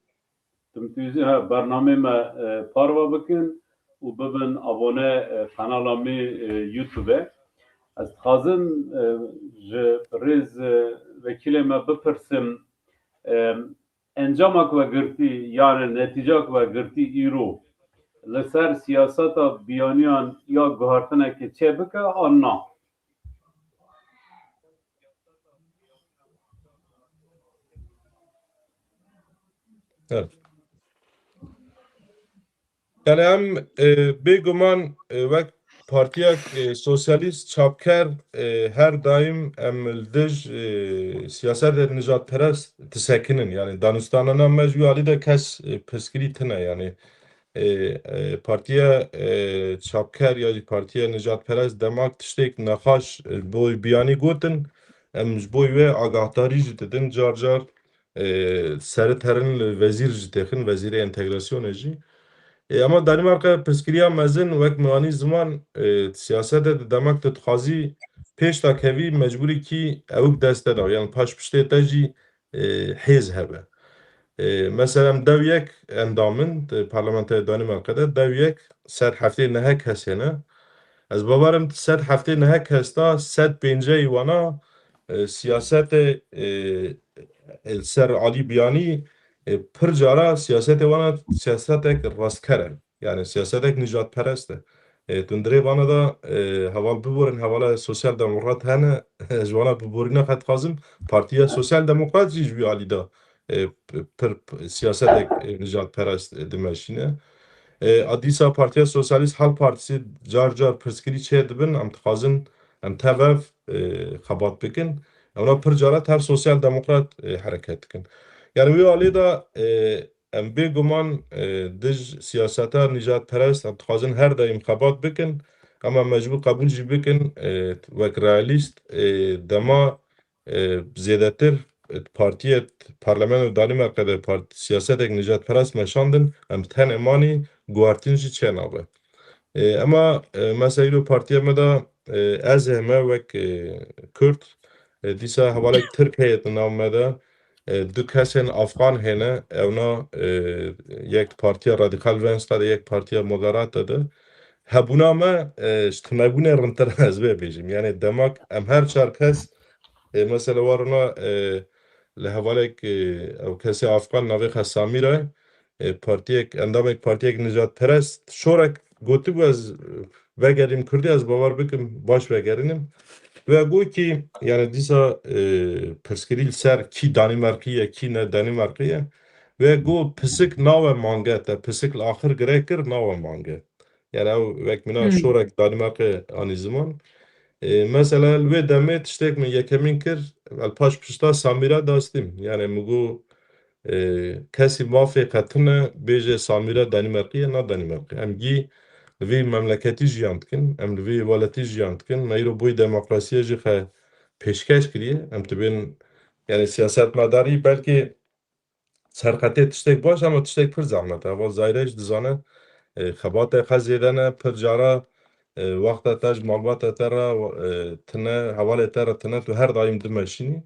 Tim tûzî, ha, bernameyê me, e, parve bikin û bibin abone, e, kanala me, e, YouTube. Ez dixwazim, e, ji rêz, e, vekîlê me bipirsim, e, encama ku we girtî, yani netîca ku we girtî îro, li ser siyaseta biyaniyan ya guhertinekê çêbike an na? Evet. Yani em, e, bêguman, e, wek partiyek, e, sosyalîst, çapker, e, her daîm em li dij, e, siyasetê nijadperest disekinin. Yani danûstanana me ji wî alî de kes, e, pirsgirî tine. Yani, e, e, partiya, e, çapker ya jî partiya nijadperest demak tiştek nexaş, e, bo biyanî gotin, em ji bo wê agahdarî jî didin, car car, e, serî terin li wezîr jî têxin, wezîrê entegrasyonê jî. E, ama Danîmarka pirsgiriya mezin wek min anî ziman, e, siyasete de demek tu dixwazî pêş de kevî mecbûrî kî ewik dest te da. Yani paş piştê te jî, e, hêz hebe. E, mesela em dew yek endam in, di parlamentoya Danîmarka de dew yek sed heftê neh kes hene. Ez bawerim sed heftê neh kes de sed pêncî wana, e, siyasetê, e, e, ser alî biyanî, e, pir cara siyasetê wana siyasetek rastker e. Yani siyasetek nijadperest e. E, tu di rê vana de, e, heval biborin, hevala sosyal demokrat hene, ji wana biborîna xwe dixwazim, Partiya Sosyal Demokrat jî ji wî alî de e, p-, pir p-, siyasetek, e, nijadperest, e, dimeşîne. E, a dîsa Partiya Sosyalîst, Halk Partisi car car pirsgirî çêdibin, em dixwazin em tev ev, e, xebat bikin. Ewna pir cara tev sosyal demokrat, e, hereket dikin. Yani wê alê de, e, em bêguman, e, dij siyaseta nijadperest em dixwazin her daîm xebat bikin, em mecbûr qebûl jî bikin, e, wek realîst, e, dema, e, zêdetir, e, partiyê parlamentoya Danîmarka de part-, siyasetek nijadperest meşandin, em tenê manî guhertin jî çênabe. E, ema, e, mesela îro partiya me de, e, ez heme wek, e, Kurd, e, dîsa hevalek Tirk heye di nav me de, e, du kesên Afxan hene, ewna, e, yek partiya Radikal Venstre de, yek partiya Moderate de. Hebûna me, e, ji tunebûnê rintir ez vê bêjim. Yani demak em her çar kes, e, mesela warina, e, li hevalek, e, ew kesê Afxan navê xwe Samîra, e, partiyek, endamek partiyek nijadperest, şorek gotibû ez, e, vegerîm Kurdî, ez bawer bikim baş vegerînim. Wê got kî, yani dîsa, e, pirsgirî li ser kî Danîmarkî ye, kî ne Danîmarkî ye. Wê got pisik nawe mange te, pisik li axir girê kir nawe mange. Yani ew wek mina Hmm. şorek Danîmarkê anî ziman. E, mesela li wê demê tiştek min yekemîn kir, el paş pişta Samîra dastîm. Yani min got, e, kesî mafê qe tune bêje Samîra Danîmarkî ye, na Danîmarkî. Em gî li vê memleketî jiyan dikin, em li vê welatî jiyan dikin. Me îro boy demokrasiyê jî xe pêşkeş kiriye. Em dibên, yani siyasetmedarî belkî serqetê tiştek baş, ama tiştek pir zehmet e. Heval Zahîre jî dizane, e, xebatê xwe zêde ne, pir cara, e, wexta te ji malbata te re, e, tine, hevalê te re tine, tu her daîm dimeşînî.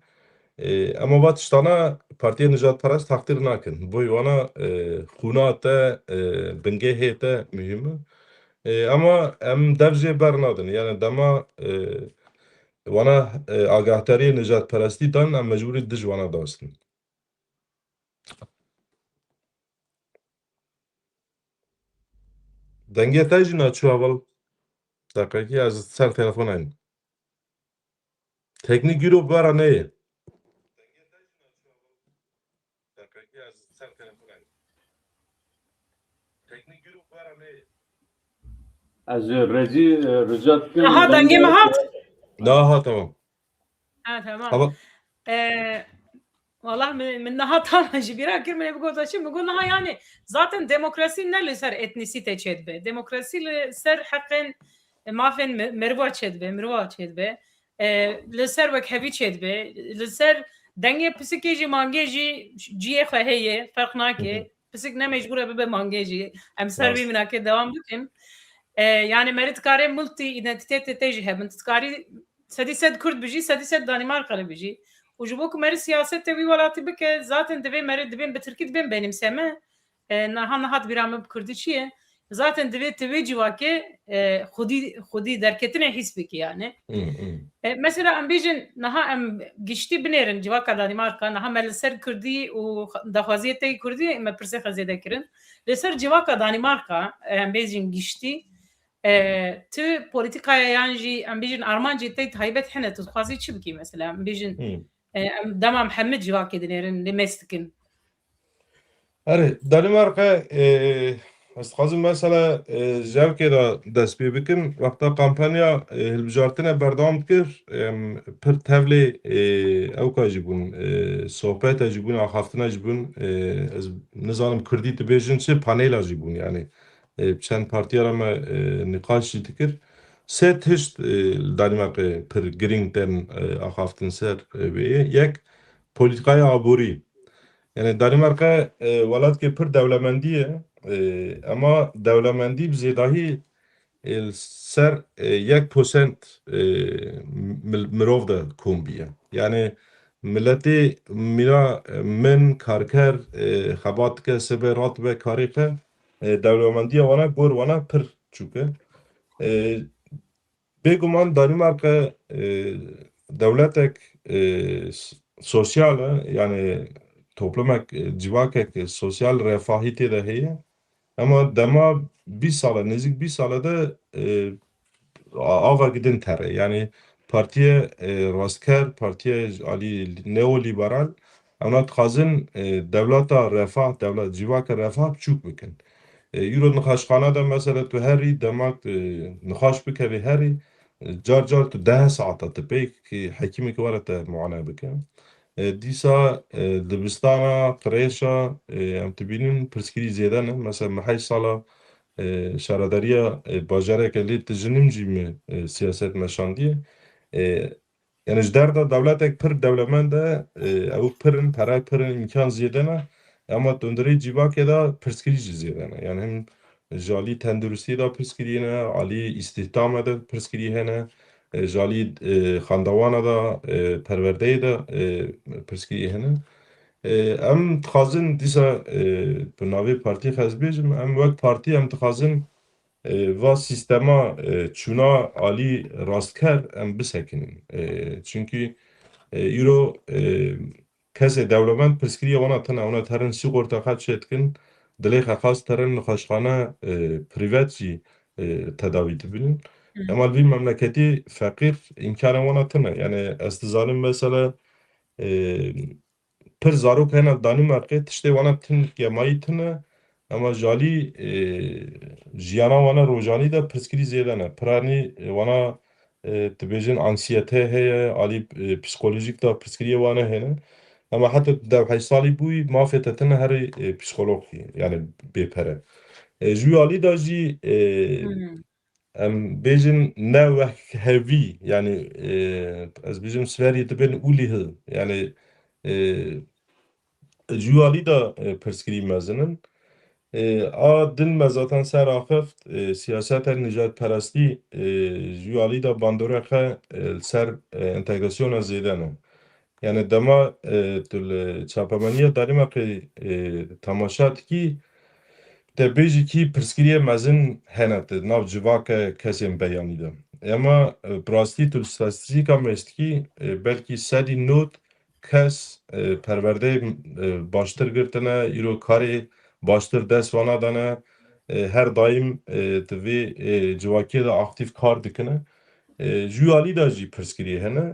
E, ema va tiştana partiyê nijadperest teqdîr nakin. Boy wana, e, xûna te, e, bingehê te muhîm e. E, ema em dev jê bernadin. Yani dema, e, wana, e, agahdariyê nijadperestî dan, em mecbûrî dij wana dastin. Dengê te jî naçû heval. Deqekî ez ser telefon in. Teknîk îro bi we re neyê. Ez rêzî, e, rica dikim. Aha, dengê min hat? Na, ha, tamam. Ha, tamam. Tamam. E, Wallah min, min niha tam ji bîra kir, min ê bigota çi, min got niha yani zaten demokrasî ne li ser etnîsîte çêdibe. Demokrasî li ser heqên, e, mafên mi-, meriva çêdibe, mirova çêdibe. E, li ser wekhevî çêdibe. Li ser dengê pisikê jî mangê jî ciyê xwe heye, ferq nake. Hı hı. Pisik ne mecbûr e bibe mangê jî. Em ser vî Rast. minakê dewam bikin. E, yani meri dikarê multi îdentîtetê te jî hebin. Tu dikarî sedî sed Kurd bijî, sedî sed Danîmarkalı bijî. Û ji bo ku meri siyasetê wî welatî bike, zaten divê meri dibên bi Tirkî dibên benîmseme. E, niha nehat bîra min bi Kurdî çi ye? Zaten divê tu wê civakê, e, xwedî, xwedî derketinê hîs bikî yani. Hı, hı. E, mesela em bêjin, niha em giştî binêrin civaka Danîmarka, niha me li ser Kurdî û daxwaziyê te yê Kurdî me pirsê xwe zêde kirin. Li ser civaka Danîmarka, e, em bêjin giştî, e, tu polîtîkaya yan jî em bêjin armancê te taybet hene, tu dixwazî çi bikî mesela? Em bêjin, Hmm. e, em dema em hemî civakê dinêrin, lê mêz dikin. Erê, Danîmarka, e, ez dixwazim mesela, e, ji evkê de dest pê bikim. Wexta kampanya, e, hilbijartinê berdewam dikir, em, pir tevlê, e, ewka jî bûn, e, sohbeta jî bûn, axaftina jî bûn, e, ez nizanim Kurdî dibêjin çi, panela jî bûn yani. E, çend partiya re me, e, nîqaş jî dikir. Sê tişt, e, li Danîmarkê pir girîng tên, e, axaftin ser, e, vê yê. Yek, polîtîkaya aborî. Yani Danîmarka, e, welatkê pir dewlemendî ye. E, ema dewlemendî bi zêdahî, e, li ser, e, yek posent, e, mil-, mirov de kom bûye. Yani miletê mîna, e, min, karker, e, xebat dike, sibê radibe karê xwe, e, dewlemendiya wana gor wana pir çûk e. E, Bêguman Danîmarka, e, dewletek, e, s-, sosyal e, yani toplumek, e, civakek, e, sosyal refahî tê de heye. Ema dema bîst sal e, nêzîk bîst sal e de, e, a-, avek din tere. Yani partiye, e, rastker, partiye alî neoliberal, Ewna dixwazin, e, dewleta refah, dewlet, civaka refah biçûk bikin. E, îro nixweşxane de mesela tu herî demak, e, nixweş bikevî herî, e, car car tu deh saeta tu pê ki hekîmekî were te muayene bike. E, dîsa, e, dibistana, qirêşa, e, em dibînin pirsgirî zêde ne. Mesela mehey sala, e, şaredariya, e, bajareke lê tijî nimcî me, e, siyaset meşandiye. E, Yani ji derda dewletek pir dewlemend e, e, ew pir in, perey pir in, îmkan zêde ne. Ema tu hundirê cîvakê de pirsgirî jî zêde ne. Yani him ji alî tenduristî de pirsgirî hene, alî îstihdamê de pirsgirî hene, e, ji alî, e, xandawana de, e, perwerdeyê de, e, pirsgirî hene. E, em dixwazin dîsa, e, bi navê partî xwe ez bêjim, em wek partî em dixwazin e, va sîstema, e, çûna alî rastker em bisekinin. E, çunkî, e, îro, e, kesê dewlemend pirsgiriyê wana tune, wana terin sîgorta xwe çêdikin, dilê xwe xas terin nixweşxane, e, prîvet jî, e, tedawî dibinin. Hı. Ema li vî memleketî feqîr îmkanên wana tune. Yani ez dizanim mesela, e, pir zarok hene Danîmarkê, tiştê wana tin gemayî tune, ema ji alî, e, jiyana wana rojanî de pirsgirî zêde ne. Piranî, e, wana, e, dibêjin anksiyete heye, alî, e, psîkolojîk de pirsgiriyê wana hene. Ema heta tu dewheyş salî bûyî, mafê te tine herî, e, psîkolog, yani bê pere. E, ji wî alî de jî, e, Hmm. em bêjin ne wek hevî, yani, e, ez bêjim siverî dibin ûlî hi, yani, e, ji wî alî de, e, pirsgirî mezin in. E, a din me zaten ser axift, e, siyaseta nijadperestî, e, ji wî alî de bandora xwe, e, li ser, e, entegrasyona zêde ne. Yani dema, e, tu li çapemeniya Danîmarkê, e, temaşa dikî, te bêjî kî pirsgiriyê mezin hene di nav civaka kesên beyanî de. Ema, e, bi rastî tu li statîstîka me dikî, e, belkî sedî nod kes, e, perwerdeyê, e, baştir girtine, îro karê baştir dest wana dane, e, her daîm, e, di vê, e, civakiyê de aktîf kar dikine. E, ji wî alî de jî pirsgiriyê hene.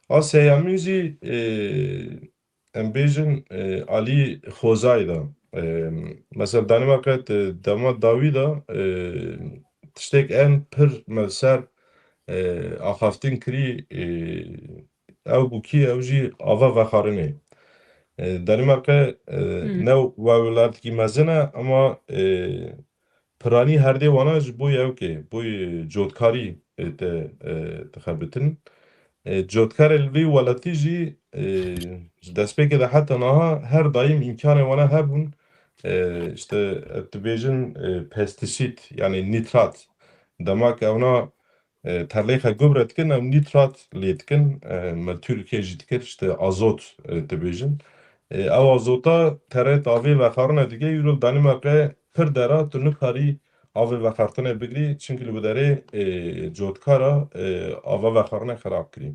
A seyemîn jî, e, em bêjin, e, alî xwezayê de. E, mesela Danîmarka di dema dawî de, e, tiştek en pir me ser, e, axaftin kirî, e, ew bû kî, ew jî ava vexwarinê. E, Danîmarka, e, Hmm. ne welatîkî mezin e, ema, e, piranî herdê wana ji bo yewkê, bo cotkarî, e, te, e, dixebitin. E, cotkarê li vî welatî jî, e, ji destpêkê de heta niha her daîm îmkanê wana hebûn. E, işte, e, dibêjin, e, pestisîd, yani nîtrat. Dema ke ewna, e, terleyê xwe gubre dikin, ew nîtrat lê dikin, e, me Tirkiye jî dikir, işte azot, e, dibêjin. E, ew azota terê tavê vexwarine dike, îro li Danîmarkê pir dera tu nikarî avê vexwartinê bigirî, çimkî li wê derê, e, cotkara, e, ava vexwarine xerab kirî.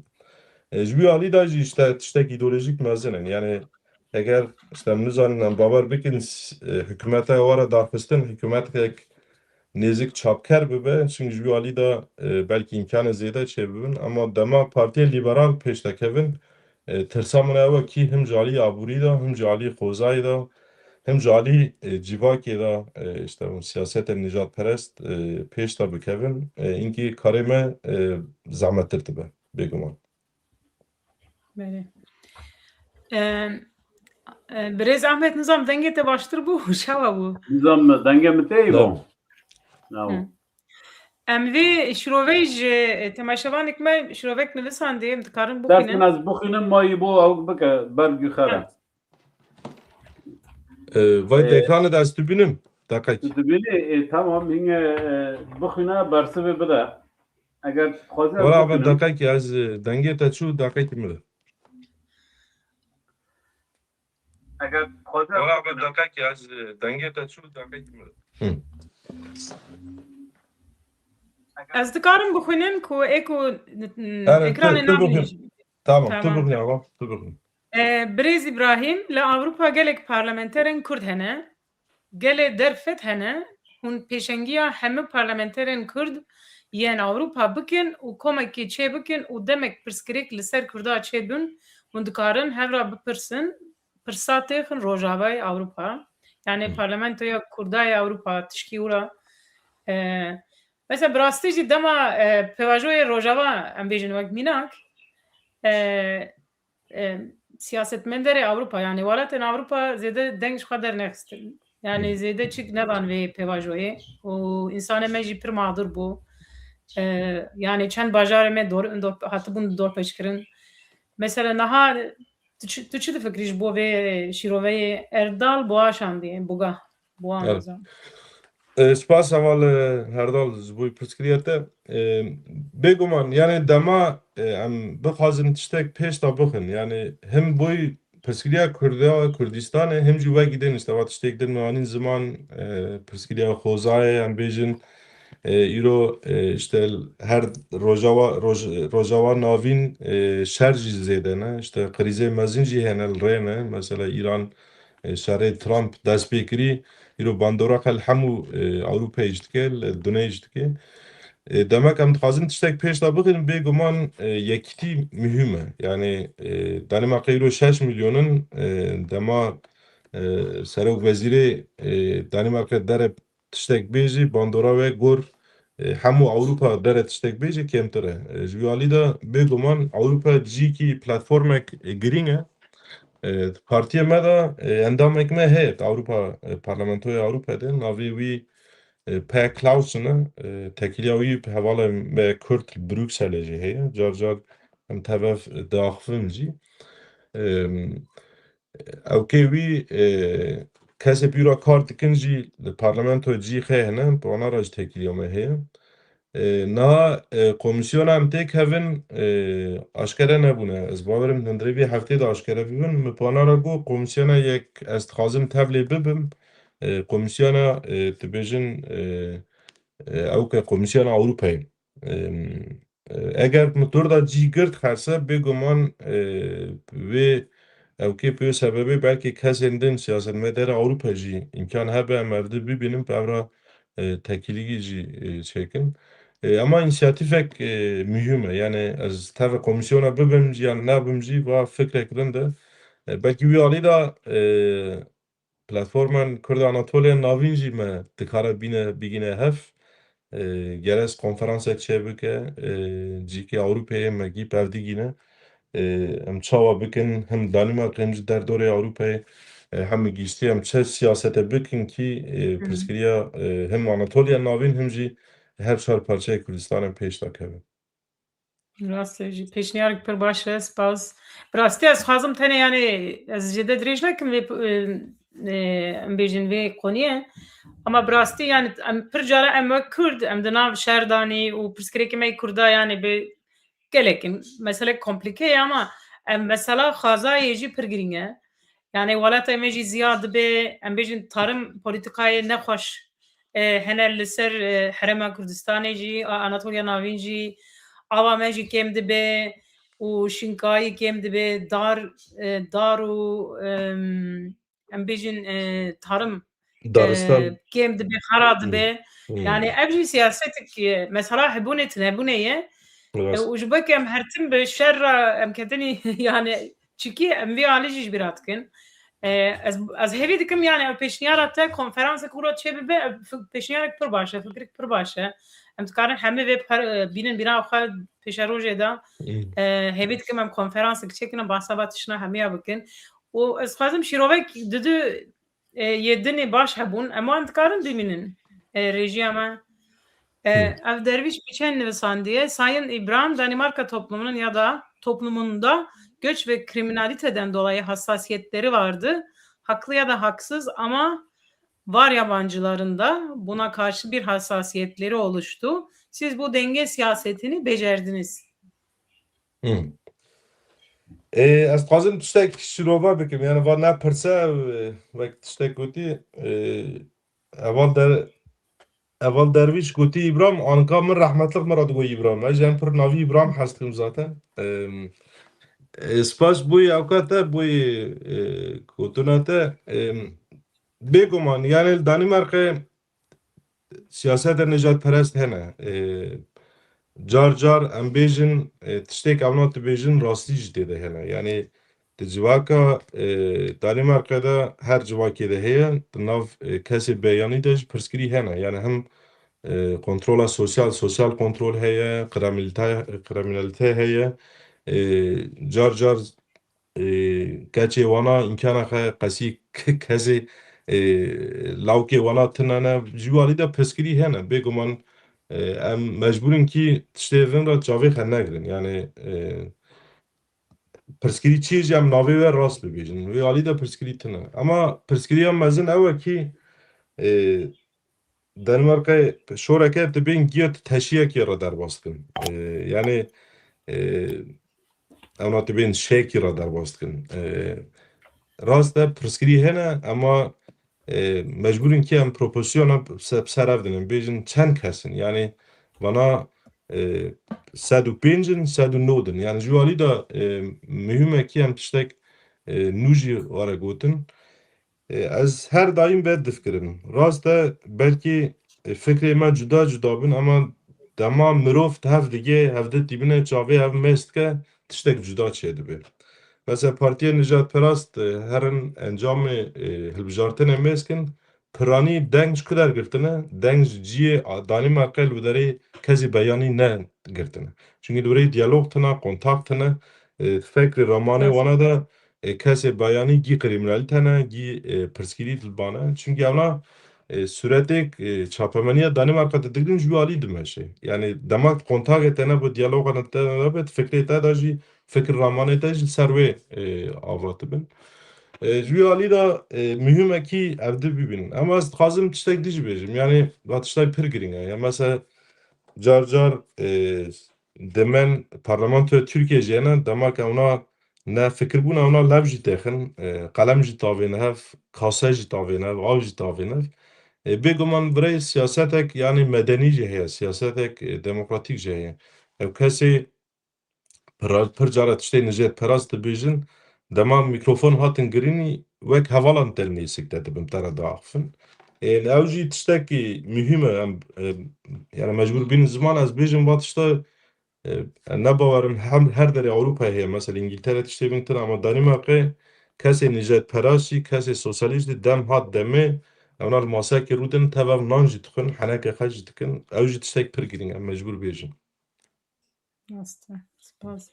E, ji wî alî de jî işte tiştek îdeolojîk mezin in. Yani eger işte em nizanin, em bawer bikin, s-, e, hikûmeta were darxistin, hikûmetek nêzik çapker bibe, çimkî ji wî alî de, e, belkî îmkanê zêde çêbibin, ema dema Partiya Lîberal pêş de kevin, e, tirsa min ew e kî him ji alî aborî de, him ji alî xwezayê de, him ji alî, e, civakê de, e, işte hûn siyasetên nijadperest, e, pêş de bikevin, e, înkî karê me, e, zehmettir dibe, bêguman. Belê. Em, e, Birêz Ahmet, nizam dengê te baştir bû, çawa bû? Nizam dengê min tê Tamam. bû. Tamam. Hı. Em vê şiroveyê ji, e, temaşevanêk me şirovek nivîsandê, em dikarin Ders bixwînin. min ez bixwînim, ma yî bo ew bike, ber gû xera. Hı. E, vay Ee, de ekranı da ez dibînim. Dakika. Tu dibînî, e, tamam, yine, e, bixwîne bersivê bide. Eger dixwaze ez Wala abi bixwînim. Dakika ez, e, dengê te çû, dakika min de. Eger dixwaze Wala abi dakika ez, e, dengê te çû, dakika min de. Hı. Ez dikarim bixwînim ku ê ku, n-, Yani, ekranê tu, tu namîne bixwîn. jî. Tamam, tu Tamam. bixwîn, ama, tu bixwîn. E, Birêz Îbrahîm, li Ewropa gelek parlamenterên Kurd hene. Gelê derfet hene. Hûn pêşengiya hemû parlamenterên Kurd yên Ewropa bikin û komekê çêbikin û demek pirsgirêk li ser Kurda çêbin, hûn dikarin hev re bipirsin. pirsa têxin Rojavayê Ewropa. Yani Hı. Parlamentoya Kurda yê Ewropa tişkî wira. E, mesela bi rastî jî dema, e, pêvajoyê Rojava em bêjin wek mînak, e, e, siyasetmenderê Ewropa, yani welatên Ewropa zêde deng ji xwe dernexistin. Yani Hı. Zêde çik nedan vê pêvajoyê û însanê me jî pir mağdur bû. E, yani çend bajarê me dor, dor, hatibûn dorpêçkirin. Mesela niha tu çi, tu çi difikirî ji bo vê şîroveyê Erdal Boğaşandî, Buga, Boğaşandî? Evet. E, spas heval, e, Herdal ji bo pirsgiriya te. E, bêguman, yani dema, e, em bixwazin tiştek pêş de bixin, yani him boy pirsgiriya Kurda, Kurdistanê, him jî wekî din işte va tiştek din me anîn ziman, e, pirsgiriya xwezayê, em bêjin, e, îro, e, işte her Rojava, Roj-, Rojava Navîn, e, şer jî zêde ne, işte krîzê mezin jî hene li rê ne, mesela Îran, e, şerê Trump dest pê kirî, îro bandora qe li hemû, e, Ewropayê jî dike, li dunê jî dike. E, demek em dixwazin tiştek pêş de bixin, bêguman, e, yekîtî muhîm e. Yani, e, Danîmarka îro şeş milyon in, e, dema, e, serok wezîrê, e, Danîmarka dere tiştek bêjî, bandora we gor, e, hemû Ewropa dere tiştek bêjî kêmtir e. E, ji wî alî de bêguman Ewropa cîkî platformek, e, girîng e. E, partiyê me de, e, endamek me heye di Ewropa, e, Parlamentoya Ewropa de, navê wî, e, Per Clausen e, e, tekiliya wî bi hevalê me Kurd li Brukselê jî heye. Car car em tev diaxivin jî. E, Ewkê wî, e, kesê pîra kar dikin jî li parlamentoyê cî xê hene, bi wana re jî tekiliya me heye. E, niha, e, komîsyona em têk hevin, e, aşkere nebûne. Ez bawerim hundirê vê heftê de aşkere bibin. Min bi wana re got, komîsyona yek ez dixwazim tevlê bibim. E, komîsyona, e, dibêjin, e, e, ewke Komîsyona Ewropayê. Em, e, eger min tu da cî girt herse, bêguman, e, wê ewkê pê sebebê belkî kesên din siyasetmedara Ewropa jî îmkan hebe em ev di bibînin, bi ev re, e, tekîlîgî jî, e, çêkin. E, ama însiyatîfek, e, muhîm e. Yani ez tevê komîsyona bibim jî yan nebim jî, va fikrek rind e. E, belkî wî alî de, e, Platformên Kurd Anatoliya Navîn jî me dikare bîne, bigîne hev. E, gerek konferansek çêbike, e, cîkê Ewropayê me gî pev digîne. E, em çawa bikin, hem Danîmarka hem jî derdorê Ewropayê, e, hem giştî em çi siyasete bikin kî, e, Hı hı. pirsgiriya, e, hem Anatoliya Navîn hem jî her çar parçeyê Kurdistanê pêş de keve. Rast e jî. Pêşniyarek pir baş e, spas. Bi rastî ez xwazim tenê, yani ez jêde dirêj nekim vê, e, e, em bêjin vê koniyê. Ama bi rastî yani em pir cara em wek Kurd, em di nav şer danî û pirsgirêkê me yê Kurda yani bi gelek in. Mesele komplîke ye ama em mesela Xwezayê jî pir girîng e. Yani welatê me jî ziya dibe, em bêjin tarim polîtikayê nexweş, e, hene li ser, e, Herêma Kurdistanê jî, a, Anatoliya Navîn jî, ava me jî kêm dibe û şinkayî kêm dibe, dar, e, dar û, em, em bêjin, e, tarim, Daristan. e, kêm dibe, xera Hı. dibe. Hı. Yani ev jî siyasetek, e, mesela hebûnê tinebûnê ye. Rast. E, û ji bo ke em her tim bi şer re em ketinî, yani çikî em vê alî jî ji bîra dikin. E, ez, ez hêvî dikim, yani ev pêşniyara te konferansek hûra çê bibe, ev fi-, pêşniyarek pir baş e, fikrek pir baş e. Em dikarin hemî vê per-, e, bînin bîna xwe pêşerojê de. Hmm. E, hêvî dikim em konferansek çêkin, em bahsa va tiştna hemiya bikin. Û ez xwazim şîrovek didu, e, yê dinê baş hebûn, em wan dikarin bimînin, e, rejiya me. E, Hı. Ev dervîş bi çend nivîsandiye, Sayın İbrahim, Danimarka toplumunun ya da toplumunda göç ve kriminaliteden dolayı hassasiyetleri vardı. Haklı ya da haksız ama var yabancıların da buna karşı bir hassasiyetleri oluştu. Siz bu denge siyasetini becerdiniz. Hmm. Ê, ez dixwazim tiştek şirove bikim. Yani va ne pirse, e, wek tiştek gotî, e, heval der-, heval dervîş gotî Îbram, anka min rehmetlik min re digot Îbram. Ez jî em pir navî Îbram hez dikim zaten. Em, e, spas boyê ewka te, boyê, e, gotina te. Em, bêguman, yani li Danîmarkê siyaseta nijadperest hene. E, car car em bêjin, e, tiştêk ewna tu bêjin rastî jî tê de hene. Yani Di civaka, e, Danîmarkê de her civakê de heye, di nav, e, kesê beyanî de jî pirsgirî hene. Yani hem, e, kontrola sosyal, sosyal kontrol heye, kriminalite, kriminalite heye. E, car car, e, keçê wana îmkana xe qesî kesê, e, lawkê wana tune ne. Ji wî alî de pirsgirî hene. Bêguman, e, em mecbûr in kî tiştê vin re çavê xe negirin. Yani, e, pirsgirî çi ye jî em navê we rast bibêjin. Wê alî de pirsgirî tune. Ama pirsgiriya mezin ew e kî, e, Danimarkayê şoreke dibên giya tu teşiyekê re derbas dikin. E, yani, e, ewna dibên şekî re derbas dikin. E, rast e, pirsgirî hene, ama, e, mecbûr in ki em proporsiyonan bi se-, bi ser ev dinin. Bêjin çend kes in. Yani vana, e, sed û pênc in, sed û nod in. Yani ji wî alî de, e, muhîm e ki em tiştek, e, nû jî were gotin. E, ez her daîm vê difikirim. Rast e, belkî, e, fikrê me cuda cuda bin, ama dema mirov tev digê, hevdi tîbine çavê hev mêz dike, tiştek cuda çêdibe. Mesela Partiya Nijadperast, e, herin encamê, e, hilbijartinê mêz kin, piranî deng ji ku der girtine, deng ji ciyê a-, Danîmarkayê li wê derê kesî beyanî ne girtine. Çunkî li wê derê diyalog tine, kontak tine, e, fekrê ramanê Evet. wana de, e, kesê beyanî gî kriminalîte ne, gî, e, pirsgirî dilbane. Çunkî ewna, e, sûretêk, e, çapemeniya Danîmarka de digrin ji wî alî dimeşe. Yani dema kontakê te ne bi diyaloga te ne be, fikrê te de jî fikir ramanê te jî li ser wê, e, ava dibin. E, ji wî alî de, e, muhîm e kî ev di bibînin. Ama ez dixwazim tiştek dî jî bêjim. Yani, va tiştek pir girîng e. Ya mesela car car, e, dimen parlamentoya Tirkiye jî hene, dema ke ewna ne fikirbûn ewna lev jî têxin, e, qelem jî tavêne hev, kase jî tavêne hev, av jî tavêne hev. E, bêguman birey siyasetek, yani medenî jî heye, siyasetek, e, demokratîk jî heye. Ew kesê pir, pir cara tiştê nijêdperast dibêjin, dema mîkrofon hatin girînî, wek hevalan te li nêsik de dibin, te re diaxifin. Ê, ew jî tiştekî muhîm e, em, e, yani mecbûr bînin ziman, ez bêjim va tişta, e, ne bawerim hem her derê Ewropayê heye, mesela Îngiltere tiştê bin tune, ama Danîmarkê kesê nijadperast jî, kesê sosyalîst jî dem hat demê, ewna li masekê rûdin, tev ev nan jî dixwin, henekê xwe jî dikin, ew jî tiştek pir girîng e, em mecbûr bêjin. Rast e. Spas.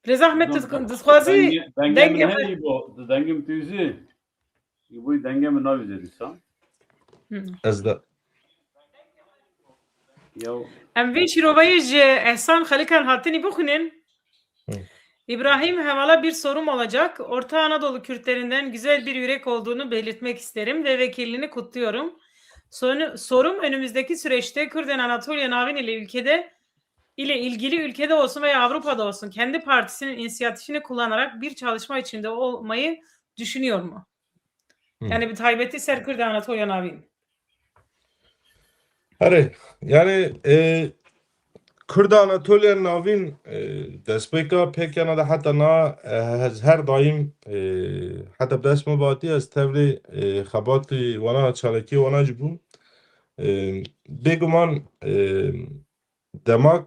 Rêza Ahmet, Hocam, tu dixwazî denge, denge dengê min xwe heye bo, dengê min tu zî. Î boy dengê min navîze dîsan. Hı. Ez de. Ya. Em vê şîroveyê ji Ehsan Xelikan hatinî bixwînin. Hı. İbrahim Hevala, bir sorum olacak. Orta Anadolu Kürtlerinden güzel bir yürek olduğunu belirtmek isterim ve vekilliğini kutluyorum. Sonu-, sorum, önümüzdeki süreçte Kürden Anatolia Navin ile ülkede, ile ilgili ülkede olsun veya Avrupa'da olsun kendi partisinin inisiyatifini kullanarak bir çalışma içinde olmayı düşünüyor mu? Hı. Yani bi taybetî ser Kürden Anatolia Navin. Erê, yani, e, Kurda Anatoliya Navîn, e, destpêka pêkena de heta na, e, ez her daîm, e, heta bi dest min ve hatî ez tevlî, e, xebatî wana, çalakî wana jî bûm. E, bêguman, e, dema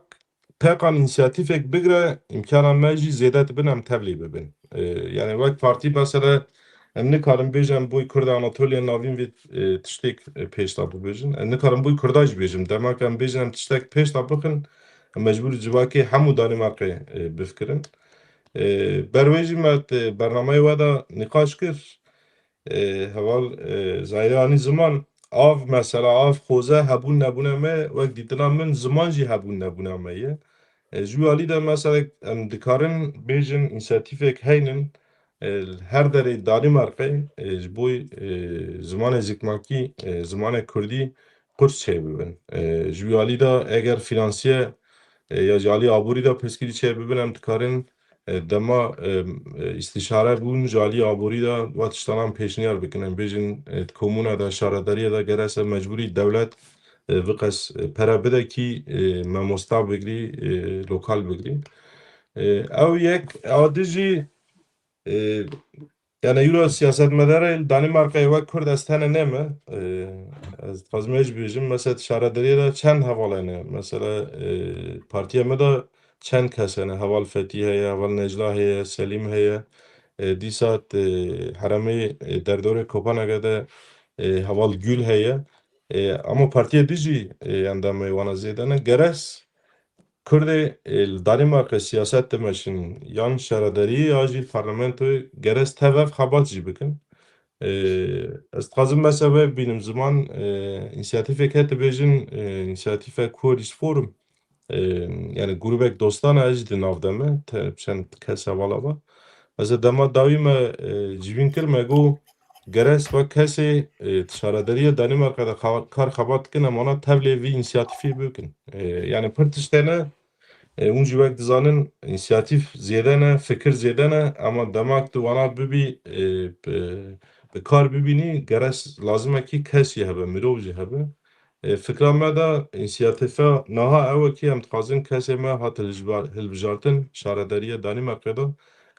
pêkan însiyatîfek bigire, îmkana me jî zêde dibin em tevlî bibin. E, yani wek partî mesela em nikarin bêjin em boy Kurda Anatoliya Navîn vê, e, tiştêk, e, pêş de bibêjin. Em nikarin boy Kurda jî bêjin. Dema ke em bêjin em tiştek pêş de bixin, em mecbûr civakê hemû Danîmarkê, e, bifikirin. E, berwê jî me, e, bernameyê we de nîqaş kir. E, heval, e, Zahîrê anî ziman, av mesela, av xoze hebûn nebûna me, wek dîtina min ziman jî hebûn nebûna me ye. E, ji wî alî de mesela em dikarin bêjin însiyatîfek heynin, e, her derê Danîmarkê, e, ji bo, e, zimanê zikmakî, e, zimanê kurdî qurs çêbibin. E, ji wî alî de eger fînansiye, e, ya ji alî aborî de pirsgirî çêbibin, em dikarin, e, dema, e, e, îstîşare bûn ji alî aborî de wa tiştanan pêşniyar bikin. Em bêjin, e, di komûna de, şaredariye de gerese mecbûrî dewlet, e, viqes, e, pere bide kî, e, mamosta bigirî, e, lokal bigirî. E, ew yek, a di jî, e, yani, îro siyasetmedarê li Danîmarkayê wek Kurd ez tene nême. Ee, ez dixwazim hêj bêjim, mesela, di şaredariyê de çend hevalên e. Mesela, e, partiya me de çend kes hene, heval Fetî heye, heval Necla heye, Selîm heye. E, dîsa, e, herêmê, e, derdorê Kopenhagê de, e, heval Gül heye. E, ama partiyê din jî, e, endamê wana zêde ne. Geres Kurdê, e, li Danîmarkê siyaset dimeşin, yan şaredariyê ya jî parlamentoyê, geres tev ev xebat jî bikin. E, ez dixwazim mesela bînim ziman, e, însiyatîfek heye dibêjin, e, însiyatîfe Kurdish Forum, e, yani grûbek dostan e, ez jî di nav de me, te-, çend kes hevala ve. Mesela dema dawî me, e, civîn kir, me got, geres wek kesê, e, di şaredariyê Danîmarka de xa-, kar xebat dikin, em wana tevlê vî însiyatîfê bikin. E, yani pir tişt hene, e, hûn jî wek dizanin, însiyatîf zêde ne, fikir zêde ne, ama dema tu wana bibî, e, bi, bi kar bibînî, geres lazim e kî kes jî hebe, mirov jî hebe. E, fikra me de însiyatîfa niha ew e kî em dixwazin kesê me hate hilbijar-, hilbijartin şaredariya Danîmarkê de.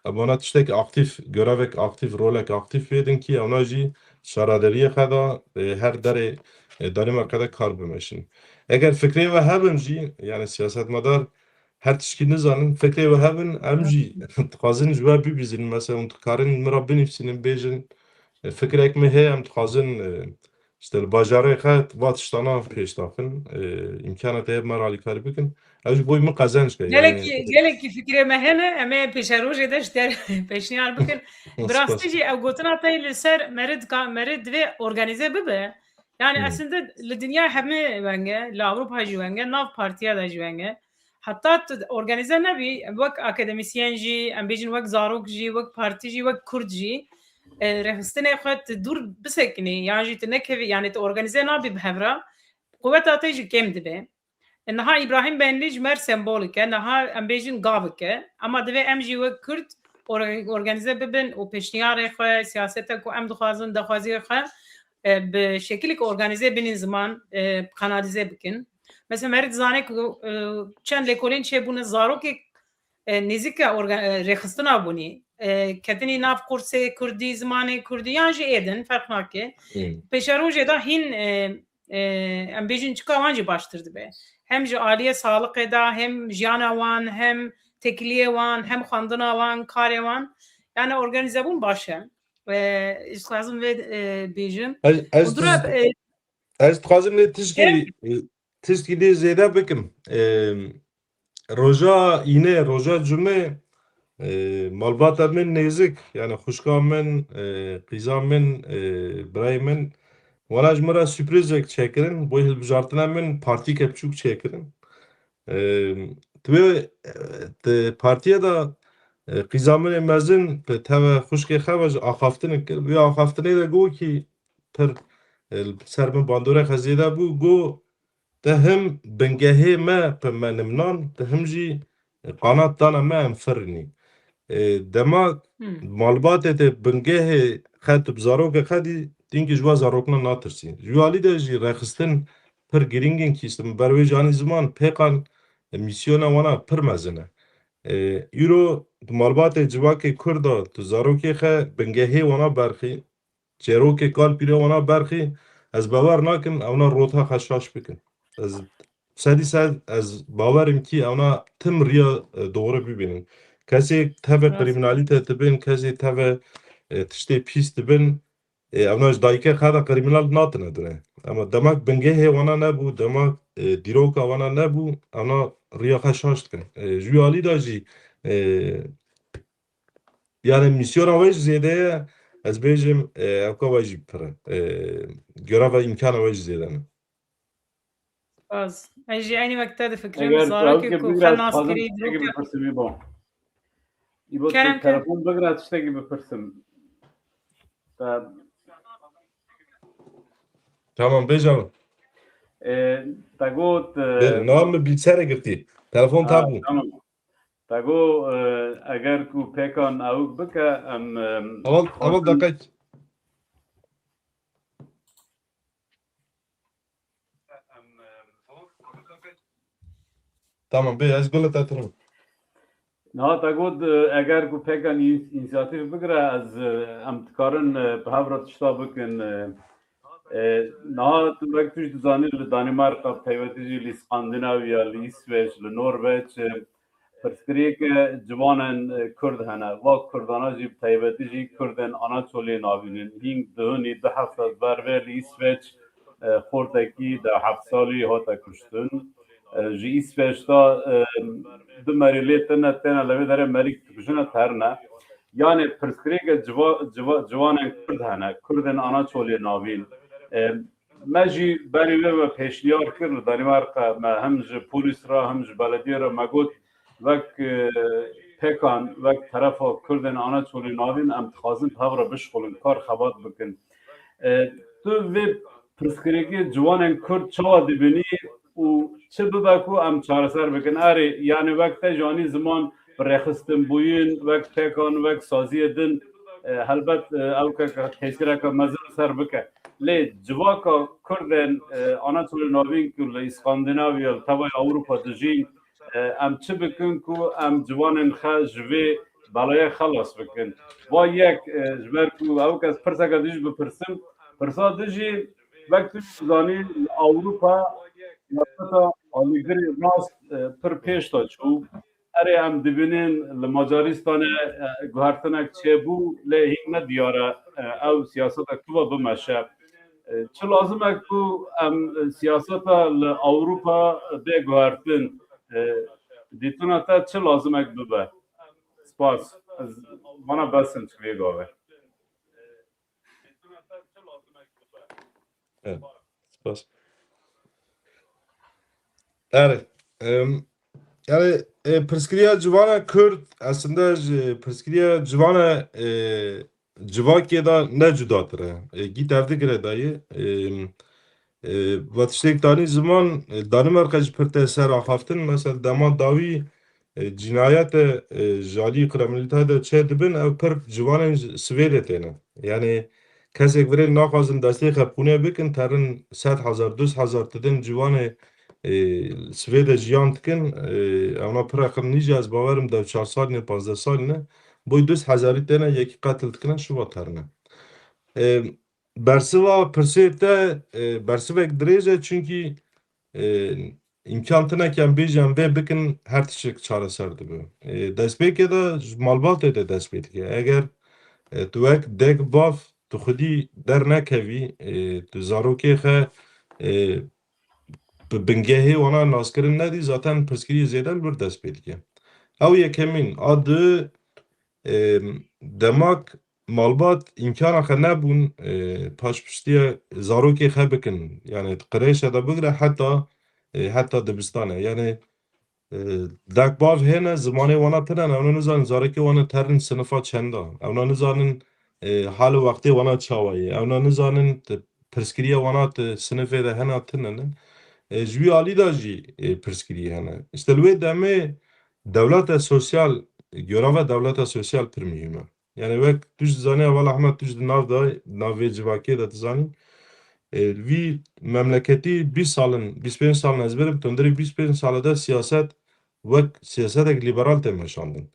Em wana tiştek aktîf, görevek aktîf, rolek aktîf bidin kî ewna jî şaredariyê xwe de, e, her derê, e, Danîmarkê de kar bimeşin. Eger fikrê we hebin jî, yani siyasetmedar her tişkî nizanin, fikrê we hebin, em jî dixwazin ji we bibîzin. Mesela hûn dikarin min re binivîsînin, bêjin, e, fikrek me heye, em dixwazin, e, işte li bajarê xwe va tiştana pêş daxin, e, îmkana te heye me re alîkarî bikin. Ew ji bo min qezenc ke, yani. Gelekî, gelekî fikrê me hene, em ê pêşerojê de ji te re pêşniyar bikin. Bi rastî jî ew gotina te li ser meriv ka-, meriv divê organîze bibe. Yani aslında li dinya hemî weng e, li Ewropa jî weng e, nav partiya de jî weng e. Heta tu organîze nebî, wek akademîsyen jî, em bêjin wek zarok jî, wek partî jî, wek kurd jî, e, rêxistinê xwe tu dûr bisekinî, yan jî tu nekevî, yani tu organîze nabî bi hev re, quweta te jî kêm dibe. E, niha Îbrahîm Benlî ji me re sembolîk e, niha em bêjin gavik e. Ema divê em jî wek kurd or-, organîze bibin û pêşniyarê xwe, siyaseta ku em dixwazin, daxwaziya xwe, e, bi şekilek organîze bînin ziman, e, kanalîze bikin. Mesela meriv dizane ku, e, çend lêkolîn çêbûne, zarokê, e, nêzîke orga-, e, rêxistina bûnî. E, ketinî nav kursê kurdî, zimanê kurdî yan jî êdin, ferq nake. Hmm. Pêşerojê de hîn, e, e, em bêjin çika wan jî baştir dibe. Hem ji aliyê saliqê de, hem jiyana wan, hem têkiliyê wan, hem xwendina wan, karê wan. Yani organîzebûn baş e. E, ez dixwazim vê, e, bêjim. Ez, ez Û dura, diz-, e, ez dixwazim lê tişkî, Kerem. e, tişkî lê zêde bikim. E, roja înê, roja cumê, e, malbata min nêzik, yani xwişka min, e, qîza min, e, birayê min, wana ji min re sürprizek çêkirin, bo hilbijartina min partîke biçûk çêkirin. E, divê, e, di partiye de, e, qîza min ê mezin bi teve xwişkê xwe ve ji axaftinek kir. Wê axaftinê de got kî pir, e, li ser min bandorê xwe zêde bû. Got, te him bingehê me bi me nimnan, te him jî qanat dana me em firinî. E, dema Hmm. malbatê te bingehê xwe tu bi zarokê xwe dî, dînkî ji we zarokna natirsî. Ji wî alî de jî rêxistin pir girîng in kî, min ber wê jî anî ziman, Pêkan, e, mîsyona wana pir mezin e. E, îro di malbatê civakê Kurd de tu zarokê xwe bingehê wana berxî, çêrokê kal pîrê wana berxî, ez bawer nakim ewna rota xwe şaş bikin. Ez sedî sed ez bawer im kî ewna tim riya, e, doğru bibînin. Kesê teve Rast. krîminalîte dibin, kesê teve, e, tiştê pîs dibin, e, ewna ji dayikê xwe de krîminal natine dune. Ama demek bingehê wana nebû, demek, e, dîroka wana nebû, ewna riya xwe şaş dikin. E, ji wî alî de jî, e, yani mîsyona we jî zêde ye, ez bêjim, e, ewka we jî pir e. E, göreva îmkana we jî zêde ne. Spas. Ez jî eynî wek te difikirim. Eger Zarokê tiştekî ku bigre, xwe ez nas dixwazim kirî, tiştekî dîroka bipirsim, Îbo. Îbo, tu Kerem, kerem. telefon bigre, tiştekî bipirsim. Te Tamam, bêje. E, te got, e, Bê, niha min bilgisayarê girtî. Telefon te Ha, bû. Tamam. Te got, e, eger ku Pêkan ewk bike, em, em, Heval, heval dixwazin deqek. Tamam, bê, ez gula te tirim. Niha te got, e, eger ku Pêkan îns-, însiyatîf bigire, ez, e, em dikarin, e, bi hev re tişta bikin, e, e, niha tu wek tu jî dizanî li Danîmarka, bi taybetî jî li Skandinavya, li Îsveç, li Norveç, e, Pirsgirêke ciwanên, e, Kurd hene. Va Kurdana jî, bi taybetî jî Kurdên Anaçolê navînin. Hîn duhunî du hefta berve li Îsveç, e, xortekî de heft salî hate kuştin. E, ji Îsveç de, e, du merî lê tine, têne li vê derê merî dikujine, terine. Yanê pirsgirêke ciwa-, ciwa-, ciwanên Kurd hene. Kurdên Anaçolê navîn. E, Me jî berî vê me pêşniyar kir li Danîmarka, me hem ji polîs re hem ji belediyê re me got, wek, e, pêkan, wek terefa Kurdên Anaçolî navîn em dixwazin bi hev re bişxulin, kar xebat bikin. E, tu vê pirsgirêkê ciwanên Kurd çawa dibînî û çi bibe ku em çareser bikin? Erê, yanî wek te jî anî ziman bi rêxistinbûyîn, wek pêkan, wek saziyê din, e, helbet, e, ew ke, ke tesîreke mezin li ser bike. Lê civaka Kurdên, e, Anatolî Navîn ku li Îskandinavya, li tevaya Ewropa dijîn, e, em çi bikin ku em ciwanên xwe ji vê belayê xelas bikin? Va yek, e, ji ber ku ew kes pirseke dijî bipirsim, pirsa dijî wek tu dizanî li Ewropa siyaseta alîgirê rast, e, pir pêş de çû. Erê, em dibînin li Macaristanê, e, guhertinek çêbû, lê hîn ne diyar e, e, ew siyaseta kuva bimeşe. E, çi lazim e ku em, e, siyaseta li Ewropa bê guhertin? E, dîtina te çi lazim e bibe? Spas. Ez vana bes in çi vê gavê. Evet, spas. Erê, em, yani, e, pirsgiriya civana Kurd, aslında ji pirsgiriya civana, e, civakê de ne cudatir e. E, gît ev digire dayê. Em, e, va tiştek danî ziman, e, Danimarka jî pir te ser axaftin. Mesela dema dawî, e, cînayete, e, ji alî kriminalîteyê de çê dibin, ew pir ciwanên ji Swêdê têne. Yani kesek virê naxwazin destê xwe pûne bikin, terin sed hezar, du sed hezar tidin ciwanê, e, Swêdê jiyan dikin. E, ewna pir eqil nî jî, ez bawerim dev çar salî ne, pazdeh salî ne. Boy du sed hezarî têne, yekî qetil dikine, şiva terine. E, Bersiva pirsê te, e, bersivek dirêj e, çunkî, e, îmkan tine ke em bêjin em vê bikin, her tiştek çareser dibe. E, destpêkê de ji malbatê de dest pê dike. Eger, e, tu wek dek bav tu xwedî dernekevî, e, tu zarokê xwe, e, bi bingehê wana naskirin nedî, zaten pirsgirî zêde li wir dest pê dike. Ew yekemîn, a du, e, demak malbat îmkana xwe nebûn, e, paşpiştiye zarokê xwe bikin. Yani di qirêşe de bigire heta, e, heta dibistanê. Yani, e, dek bav hêne, zimanê wana tine ne, ewna nizanin zarokê wana terin sinifa çenda. Ewna nizanin, e, hal û wextê wana çawa ye. Ewna nizanin te-, pirsgiriya wana te sinifê de hena tine ne. E, ji wî alî de jî, e, pirsgirî hene. Îşte li wê demê dewleta sosyal, göreve dewleta sosyal pir muhîm e. Yani wek tu jî dizanî, heval Ehmed, tu jî di nav de, nav vê civakê de dizanî. E, vî memleketî bîst salin, bîst pênc salin ez birim, tundirî bîst pênc sale de siyaset wek siyasetek lîberal tê meşandin.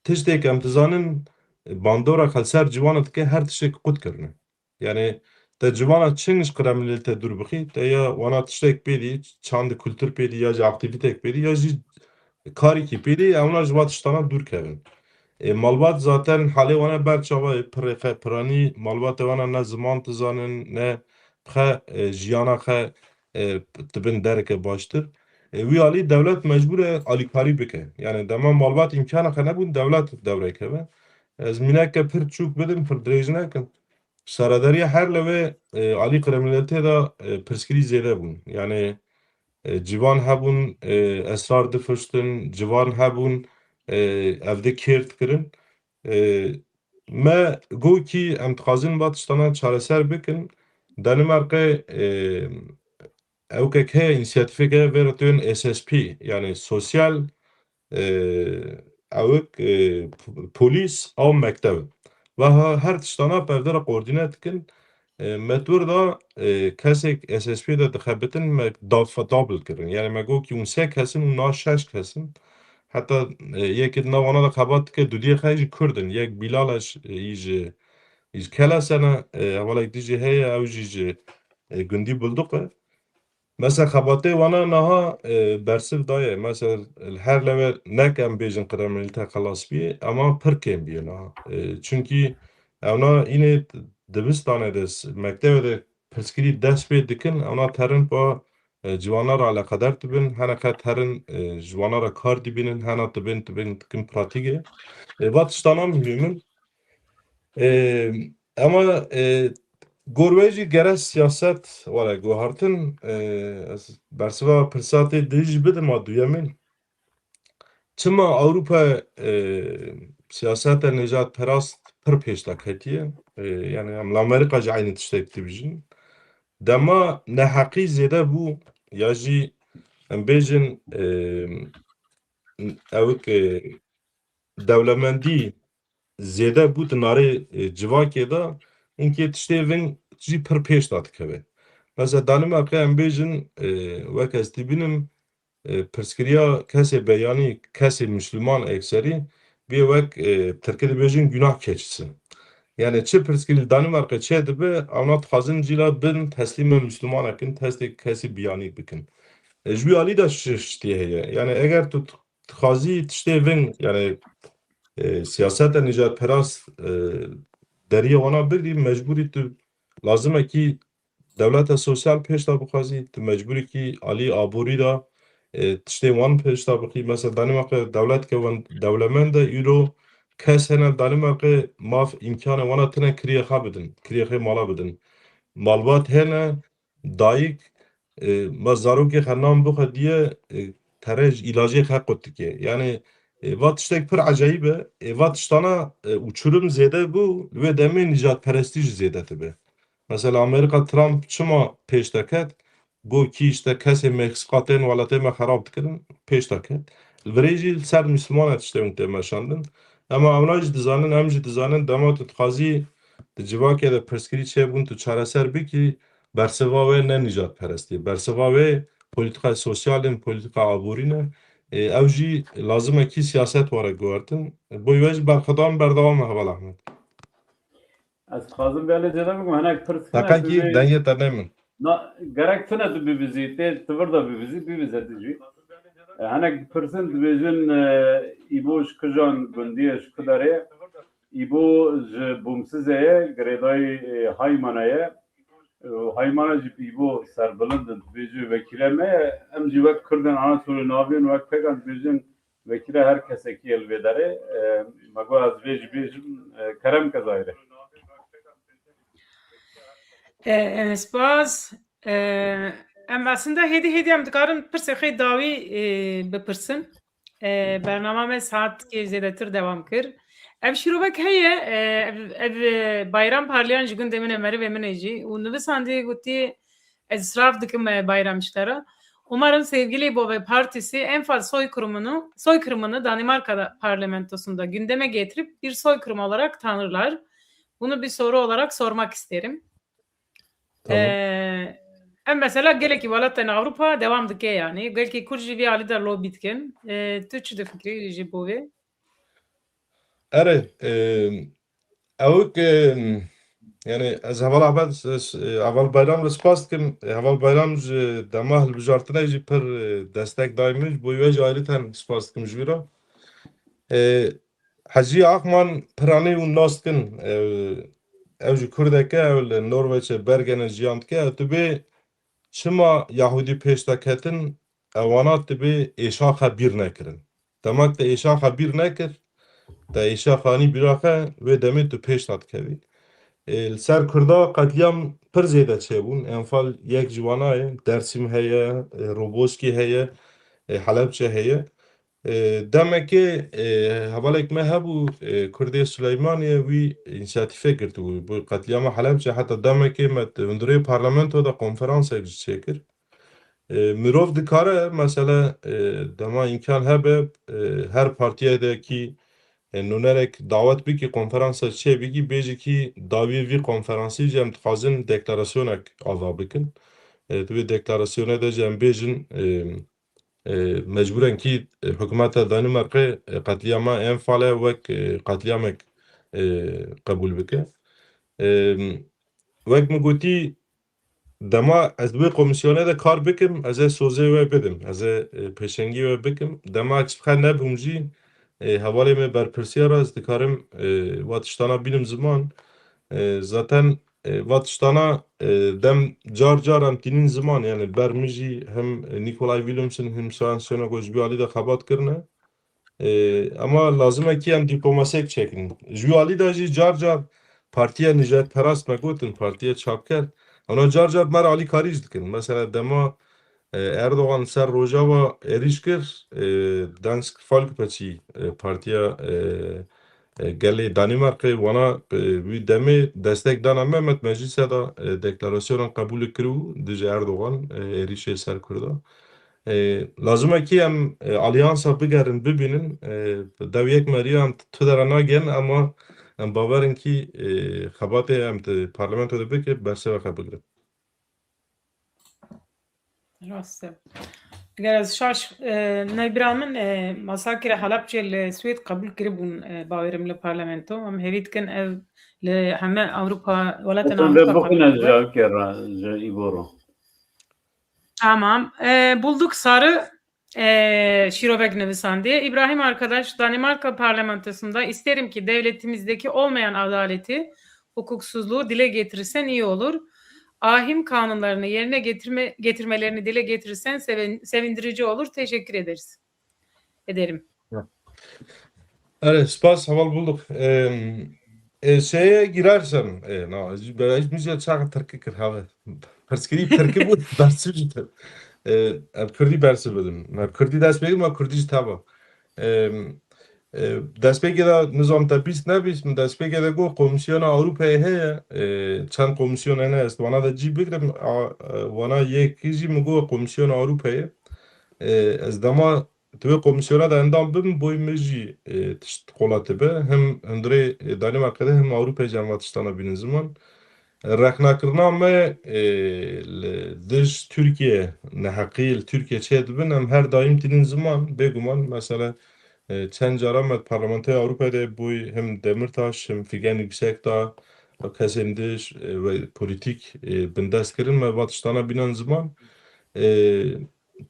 Tiştêk em dizanin, e, bandora xwe li ser ciwana dike, her tiştêk qut kirine. Yani te civana çing ji qiremilê te dûr bixî, te ya wana tiştek pê dî, çand kultur pê dî, ya jî aktîvîtek pê dî, ya jî karîkî pê dî, ewna ji va tiştana dûr kevin. E, malbat zaten halê wana ber çava ye, pirê xwe piranî, malbatê wana ne ziman dizanin, ne xwe, e, jiyana xwe, e, dibin dereke baştir. E, wî alî dewlet mecbûr e alîkarî bike. Yani dema malbat îmkana xwe nebûn, dewlet dewre keve. Ez mîneke pir çûk bidim, pir dirêj nekim. Seredariya her lewê, e, alî kriminalitê de, e, pirsgirî zêde bûn. Yani, e, ciwan hebûn, e, esrar difiştin, ciwan hebûn, e, ev di kêr dikirin. E, me gokî em dixwazin va tiştana çareser bikin. Danimarkê, e, ew kek heye, însiyatîfek heye, vê re tên S S P, yani sosyal, e, ewik, e, p-, polîs, ew mektev. Ve ha-, her tiştana pevde re koordîne dikin. E, me tu re da, e, kesek S S P de dixebitin, me daf-, double kirin. Yani me got ki hûn sê kes in, hûn na şeş kes in. Heta, e, yekê di nav wana de xebat dike, dudiyê xwe jî Kurd in. Yek Bilal e, j-, e, yî ji, yî ji Kelesen e, e, hevalek dî jî heye, ew jî ji, e, gundî Bulduq e. Mesela xebatê wana niha, e, bersiv daye. Mesela li her lewê ne em bêjin kriminalîte xelas bîye, ema pir kêm bîye niha. E, çunkî ewna înê dibistanê de, s-, mektebê de pirsgirî dest pê dikin, ewna terin pa, e, ciwana re eleqedar dibin, hene qet herin, e, ji wana re kar dibînin, hena dibin, dibin dikin pratîkê. E, va tiştana muhîm in. E, ema, e, gor wê jî gere siyaset were guhartin, e, ez bersiva pirsa tê dî jî bidim a duyemîn. Çima Ewropa, e, siyaseta nijadperast pir pêş de ketiye? E, yani em li Amerîka jî eynî tiştek dibijin. Dema neheqî zêde bû ya jî em bêjin, e, ewik, e, dewlemendî zêde bû di narê, e, civakê de, inkê tiştê vin jî pir pêş de dikeve. Mesela Danîmarkê em bêjin, e, wek ez dibînim, e, pirsgiriya kesê beyanî, kesê Müslüman ekserî, bê wek, e, Tirkî dibêjin günah keçisi. Yani çi pirsgirî li Danîmarkê çê dibe, ewna dixwazin cîla bin teslîme Müslümanekin, testê kesê biyanî bikin. E, ji wî alî de şi-, ştiyê heye. Yani eger tu dixwazî tiştê vin, yani, e, siyaseta nijadperast, e, deriyê wana bigirî, mecbûrî tu lazim e kî dewleta sosyal pêş de bixwazî, tu mecbûrî kî alî aborî de, e, tiştê wan pêş de bixî. Mesela Danîmarkê dewletke wan dewlemend e, îro kes hene Danîmarkê maf îmkanê wana tine kiriyê xwe bidin, kiriyê xwe mala bidin. Malbat hene, dayik, e, ma zarokê xwe nan bixwe diye, e, tere ji îlacê xwe qut dike. Yani, e, va tiştek pir ecayîb e. E, va tiştana, e, uçurum zêde bû, li wê demê nijadperestî jî zêde dibe. Mesela Amerîka Trump çima pêş de ket? Got kî işte kesê Meksîka tên welatê me xerab dikirin, pêş de ket. Li virê jî li ser Müslüman e tiştê win tê meşandin. Ema ewna jî dizanin, em jî dizanin, dema tu dixwazî di civakê de pirsgirî çêbûn tu çareser bikî, bersiva wê ne nijadperestî. Bersiva wê polîtîkayê sosyal in, polîtîka aborî ne. Ê, ew jî lazim e kî siyaset were guhertin. Bo wê jî berxwedan berdewam e, Heval Ahmed. Ez dixwazim gelê cêde bikim, hinek pirs tune Deqekî dibê dengê te nêmin. Na, gerek tune tu bivizî, tê tivir de bivizî, bivize tu jî. E, hinek dipirsin, dibêjin, e, Îbo ji kijan gundiyê, ji ku derê? Îbo ji Bûmsizê ye, girêdayî, e, Haymana ye. E, Haymana jî bi Îbo serbilind in, dibêjin wekîle me ye. Em jî wek Kurdên Anatolê navên, wek pekan dibêjin wekîle her kesekî ye li vê derê. E, me got ez vê jî bêjim, e, kerem ke zahîre. E, e, spas. E, em aslında hêdî hêdî em dikarin pirsê xwe dawî, e, bipirsin. E, bernama me saetkê zêdetir dewam kir. Ev şîrovek heye, e, ev, ev, e, Bayram Parlayan ji gundê min e, merivê min e jî. Û nivisandî gotî, ez israf dikim, e, Bayram ji te re. Umarım sevgili İbo ve Partisi en fazla soykırımını, soykırımını Danimarka parlamentosunda gündeme getirip bir soykırım olarak tanırlar. Bunu bir soru olarak sormak isterim. Tamam. Ee, em mesela gelekî welatên Ewropa devam dike yani. Gelkî Kurd jî vî alî de lobî dikin. Ee, tu çi difikirî ji bo vê? Erê, e, ew ki, yani ez Heval Ahmet, e, Heval Bayram re spas dikim. E, Heval Bayram ji dema hilbijartinê jî pir, e, destek dayî min. Ji bo wê jî ayrıten spas dikim ji wî re. E, Hecî Akman piranî û nas dikin. E, ew ji Kurdeke, ew li Norveçê Bergenê jiyan dike. Ew dibê çima Yahûdî pêş de ketin, ewana dibê êşa xwe bîr nekirin. Demek te êşa xwe bîr nekir, te êşa xwe anî bîra xwe, wê demê tu pêş de dikevî. Ê, li ser Kurda qetlîam pir zêde çêbûn. Enfal yek ji wana ye, Dersîm heye, ê, Roboskî heye, ê, Helebçe heye. Ê, demekê, ê, hevalek me hebû, ê, Kurdê Suleymaniyê wî însiyatîfê girtibû. Bo qetlîama Helebçe heta demekê me di hundirê parlamento de konferansek jî çêkir. E, mirov dikare, mesele, e, dema îmkan hebe, e, her partiyê de kî, e, nûnerek dawet bikî, konferansa çê bikî, bêjî kî dawiyê vî konferansî jî em dixwazin deklarasyonek ava bikin. E, di vê deklarasyonê de jî em bêjin, e, e, mecbûren kî, e, hikûmeta Danîmarkê, e, qetlîama Enfale wek, e, qetlîamek, e, qebûl bike. E, wek min gotî, dema ez wê komîsyonê de kar bikim, ez ê sozê wê bidim, ez ê, e, pêşengî wê bikim. Dema ez bi xwe nebûm jî, e, hevalê me berpirsiyar e, ez dikarim, e, va tiştana bînim ziman. E, zaten, e, va tiştana, e, dem car car em tînin ziman, yani ber min jî hem Nikolay Williamson hem Science Sönagos ji wî alî de xebat kirine. E, ama lazim e ki em dîplomasiyek çekin. Ji wî alî de jî car car partiya nijadperast me gotin, partiya çapker, ona car car me re alîkarî jî dikin. Mesela dema, e, Erdogan ser Rojava êrîş kir, e, Dansk Folkeparti, e, partiya, e, e, gelê Danîmarkê wana, e, wî demê destek dana me, me di meclîse de, e, deklarasyona qebûlê kiribû dijî Erdogan, e, êrîşê ser Kurda. E, lazim e ki em, e, alyansa bigerin, bibînin, e, dev yek meriya em tu dera nagên, ama em bawer in ki, e, xebatê em di parlamento de bike, bersivê xwe bigirin. Rast e. Eger ez şaş, e, nebira min, e, masakê Helebçê li Swêd qebûl kiribûn, e, bawerim li parlamento. Em hêvî dikin ev li heme Ewropa, welatên Ewropa qebûl bibe. Tamam. E, Bulduk Sarı, e, şîrovek nivîsandiye. İbrahim arkadaş, Danimarka parlamentosunda isterim ki devletimizdeki olmayan adaleti, hukuksuzluğu dile getirirsen iyi olur. Ahim kanunlarını yerine getirme, getirmelerini dile getirirsen sevin-, sevindirici olur. Teşekkür ederiz. Ederim. Erê, spas, heval Bulduk. Em, e, şeye girersem, e, na, ez, ez müziğe çağı Tirki kir, ha. Pirsgirî Tirki bû, bersiv jî Tirk. E, ev Kurdî bersiv bidim. Ev Kurdî dest pê, ma Kurdî jî tava. Em, e, destpêkê de nizam te bîst nebîst, min destpêkê de got, Komîsyona Ewropayê heye, e, çend komîsyon hene, ez wana de cî bigirim, a, e, wana yekî jî min got, Komîsyona Ewropayê. E, ez dema tu wê komîsyona de endam bibim, boy min jî, e, tişt qola dibe. Him hundirê, e, Danîmarka de, him Ewropayê jî em va tiştana bînin ziman. E, rexnekirina me, e, li dij Tirkiye, neheqî li Tirkiye çê dibin, em her daîm tînin ziman, bêguman. Mesela, e, çend cara me di Parlamentoya Ewropayê de boy him Demirtaş, him Figen Yüksekdağ, kesên dij, e, ve polîtîk, e, bindest kirin, me va tiştana bînan ziman. E,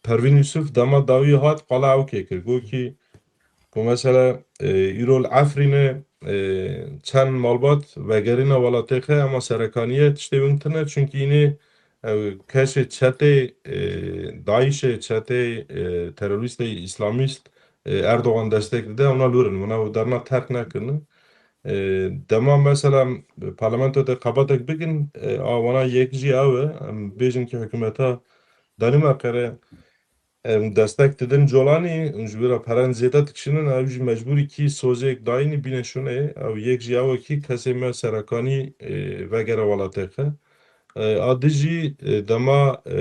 Pervîn Yusuf dema dawî hat, qala ew kê kir. Got ki, ku mesela, e, îro li Efrînê, e, çend malbat vegerîne welatê xwe, ema serekaniye tiştê win tune, çunkî înê ew kesê çetê, e, DAIŞê, çetê, e, terorîstê îslamîst, e, Erdogan destek dide, ewna lûr in, wana ew derna terk nekirine. E, dema mesela parlamento de xebatek bikin, e, a wana yek jî ew e, em bêjin ki hikûmeta Danîmarka re em destek didin Colanî, hûn ji wî re peren zêde dikişînin, ew jî mecbûrî kî sozêk dayînî bîne şûnê, ew yek jî ew e kî kesê me serekanî, e, vegere welatê xwe. E, a di jî, e, dema, e,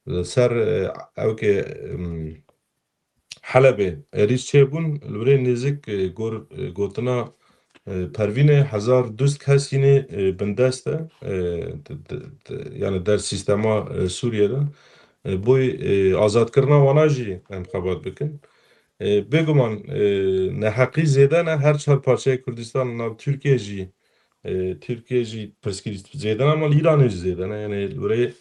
li ser, e, ew kê, e, Helebê êrîş çêbûn, li wirê nêzik, e, gor, e, gotina, e, Pervînê hezar du sed kes hînê, e, bindest e, e, d-, d-, d-, yani der sîstema, e, Sûriyê de. E, boy, e, azadkirina wana jî em xebat bikin. E, bêguman, e, neheqî zêde ne, her çar parçeyê Kurdistan, nav Tirkiye jî, e, Tirkiye jî pirsgirî zêde ne, ama li Îranê jî zêde ne. Yani li wirê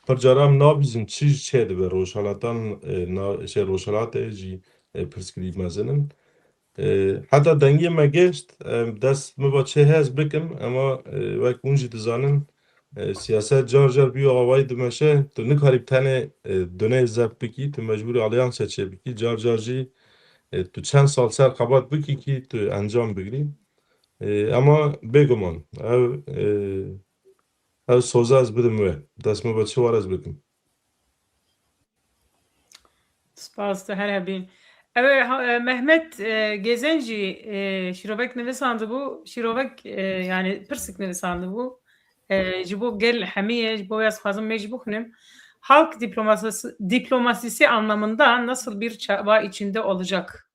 pir cara em nabîzin çi ji çê dibe rojhelatan, e, na, şey, rojhelatê jî, e, pirsgirî mezin in. E, heta dengê me gêşt, e, dest min ve çê hez bikim, ema, e, wek hûn jî dizanin, e, siyaset car car bîyo awayî dimeşe, tu nikarî tenê, e, dunê zeb bikî, tu mecbûrî alyanse çê bikî, car car jî, e, tu çend sal ser xebat bikî kî tu encam bigirî. E, ema bêguman, ev, e, ev soza ez bidim wê. Dest min ve çi war ez bikim. Spas, tu her hebî. Ew e, ha, e, Mehmet, e, Gezen jî, e, şîrovek nivîsandibû, şîrovek, e, yani pirsik nivîsandibû. E, ji bo gel hemiyê, ji bo wê ez xwazim me jî bixwînim. Halk diplomasisi, diplomasisi anlamında nasıl bir çaba içinde olacak?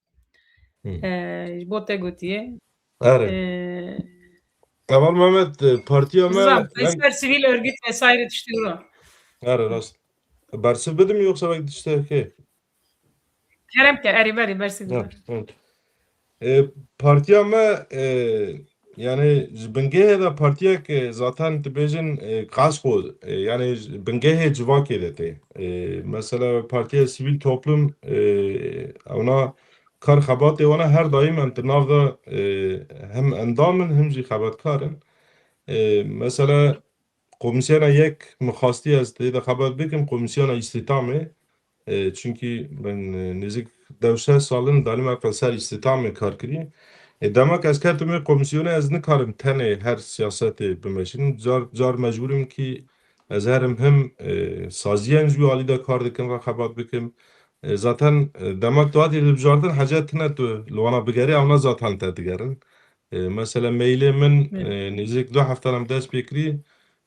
Hı. E, ji bo te gotiye. Erê. E, Kemal Mehmet, e, partiya me, Nizam, yani, sivil örgüt vesaire tiştî wilo. Erê, rast. Bersiv bidim yoksa belki tiştekê? Kerem ke, erê, berê, bersiv bidim. Evet. E, partiya me, e, yani ji bingehê de partiyek, e, zaten dibêjin, e, kasko, e, yani ji bingehê civakê de tê. E, mesela partiya sivîl toplum, e, ewna kar xebatê wana her daîm em di nav de, e, hem endam in, hem jî xebatkar in. E, mesela Komîsyona yek min xwestî ez tê de xebat bikim, Komîsyona Îstîtamê. E, çunkî min, e, nêzik dew şeş sal in Danîmarka ser îstîtamê kar kirî. E, demek ez ketim wê komîsyonê, ez nikarim tenê her siyasetê bimeşînim. Car, car mecbûr im kî ez herim him, e, saziyên ji wî alî de kar dikin ve xebat bikim. E, zaten, e, demek tu hatî hilbijartin hece tine tu li wana bigerî, ewna zaten te digerin. E, mesela mailê min, Evet. e, nêzik du heftan em dest pê kirî,